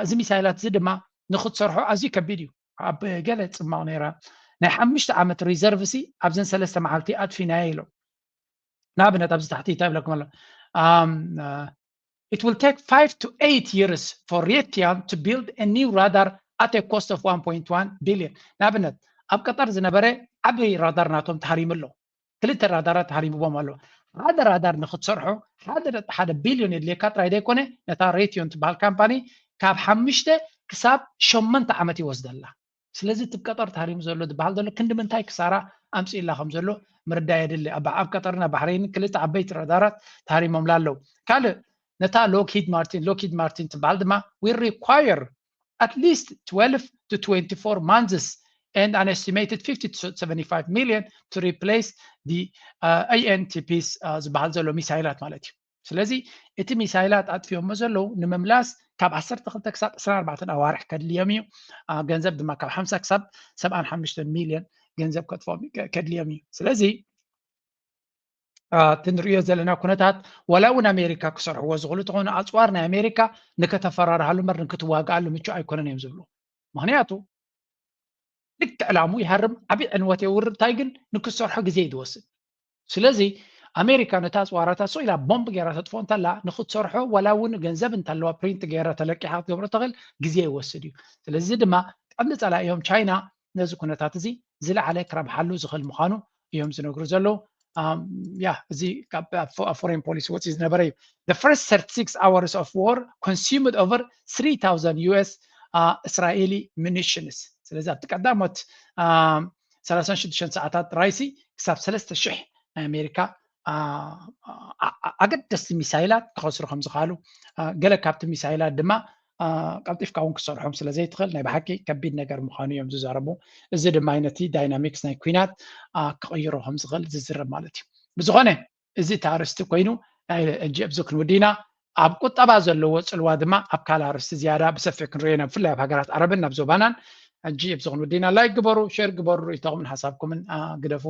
እዚ ሚሳይላት እዚ ድማ ንክትሰርሖ ኣዝዩ ከቢድ እዩ። ኣብ ገለ ፅማቕ ነይራ ናይ ሓሙሽተ ዓመት ሪዘርቭ ሲ ኣብዘን ሰለስተ መዓልቲ ኣጥፊናዮ ኢሎም። ንኣብነት ኣብዚ ታሕቲ እንታይ ይብለኩም ኣሎ? It will take five to eight years for Raytheon to build a new radar at a cost of one point one billion. ንኣብነት ኣብ ቀጠር ዝነበረ ዓብይ ራዳር ናቶም ተሃሪሙ ኣሎ። ክልተ ራዳራት ተሃሪምዎም ኣሎ። ሓደ ራዳር ንክትሰርሖ ሓደ ነጥቢ ሓደ ቢልዮን የድልየካ ጥራይ ዘይኮነ ነታ ሬትዮን ትበሃል ካምፓኒ ካብ ሓሙሽተ ክሳብ ሸሞንተ ዓመት ይወስደላ። ስለዚ እቲ ቀጠር ተሃሪሙ ዘሎ ዝበሃል ዘሎ ክንዲ ምንታይ ክሳራ ኣምፅእላ ከም ዘሎ ምርዳእ የድሊ። ኣብ ቀጠርና ባሕሬን ክልተ ዓበይቲ ራዳራት ተሃሪሞምላ ኣለዉ። ካልእ ነታ ሎክሂድ ማርቲን ሎክሂድ ማርቲን ትበሃል ድማ we require at least twelve to twenty-four months and an estimated fifty to seventy-five million to replace the uh, ANTPs uh, ዝበሃል ዘሎ ሚሳይላት ማለት እዩ። ስለዚ እቲ ሚሳይላት ኣጥፊኦሞ ዘለዉ ንምምላስ ካብ ዓሰርተ ክልተ ክሳብ ዕስራን ኣርባዕተን ኣዋርሕ ከድልዮም እዩ። ገንዘብ ድማ ካብ ሓምሳ ክሳብ ሰብዓን ሓሙሽተን ሚልዮን ገንዘብ ከጥፎም ከድልዮም እዩ። ስለዚ እቲ ንሪኦ ዘለና ኩነታት ዋላ እውን ኣሜሪካ ክሰርሕዎ ዝኽእሉ ተኾኑ ኣፅዋር ናይ ኣሜሪካ ንከተፈራርሃሉ እምበር ንክትዋግኣሉ ምቹ ኣይኮነን እዮም ዝብሉ። ምክንያቱ ልክዕ ዕላሙ ይሃርም ዓብዪ ዕንወት የውርድ እንታይ ግን ንክሰርሖ ግዜ እዩ ዝወስድ። ስለዚ ኣሜሪካ ነታ ኣፅዋራታ ሶ ኢላ ቦምብ ገይራ ተጥፎ እንተላ ንክትሰርሖ ዋላ እውን ገንዘብ እንተለዋ ፕሪንት ገይራ ተለቂሓ ክትገብሮ ተኽእል ግዜ ይወስድ እዩ። ስለዚ ድማ ቀንዲ ፀላኢኦም ቻይና ነዚ ኩነታት እዚ ዝለዓለ ክረብሓሉ ዝኽእል ምዃኑ እዮም ዝነግሩ ዘለዉ። ያ እዚ ካብ ፎሬን ፖሊሲ ወፂ ዝነበረ እዩ። The first thirty-six hours of war consumed over three thousand U S Israeli munitions። ስለዚ ኣብቲ ቀዳሞት ሰላሳን ሽዱሽተን ሰዓታት ጥራይሲ ክሳብ ሰለስተ ሽሕ ናይ ኣሜሪካ ኣገደስቲ ሚሳይላት ክኸስሩ ከም ዝኽኣሉ፣ ገለ ካብቲ ሚሳይላት ድማ ቀልጢፍካ እውን ክሰርሖም ስለ ዘይትኽእል ናይ ብሓቂ ከቢድ ነገር ምዃኑ እዮም ዝዛረቡ። እዚ ድማ ነቲ ዳይናሚክስ ናይ ኩናት ክቕይሮ ከም ዝኽእል ዝዝረብ ማለት እዩ። ብዝኾነ እዚ እቲ ኣርእስቲ ኮይኑ ናይ ሕጂ ኣብዚ ክንውዲና ኣብ ቁጠባ ዘለዎ ፅልዋ ድማ ኣብ ካልእ ኣርእስቲ ዝያዳ ብሰፊሕ ክንሪኦ ኢና ብፍላይ ኣብ ሃገራት ዓረብን ናብ ዞባናን። ሕጂ ኣብዚ ክንውዲና ላይክ ግበሩ፣ ሼር ግበሩ፣ ርእይቶኹምን ሓሳብኩምን ግደፉ።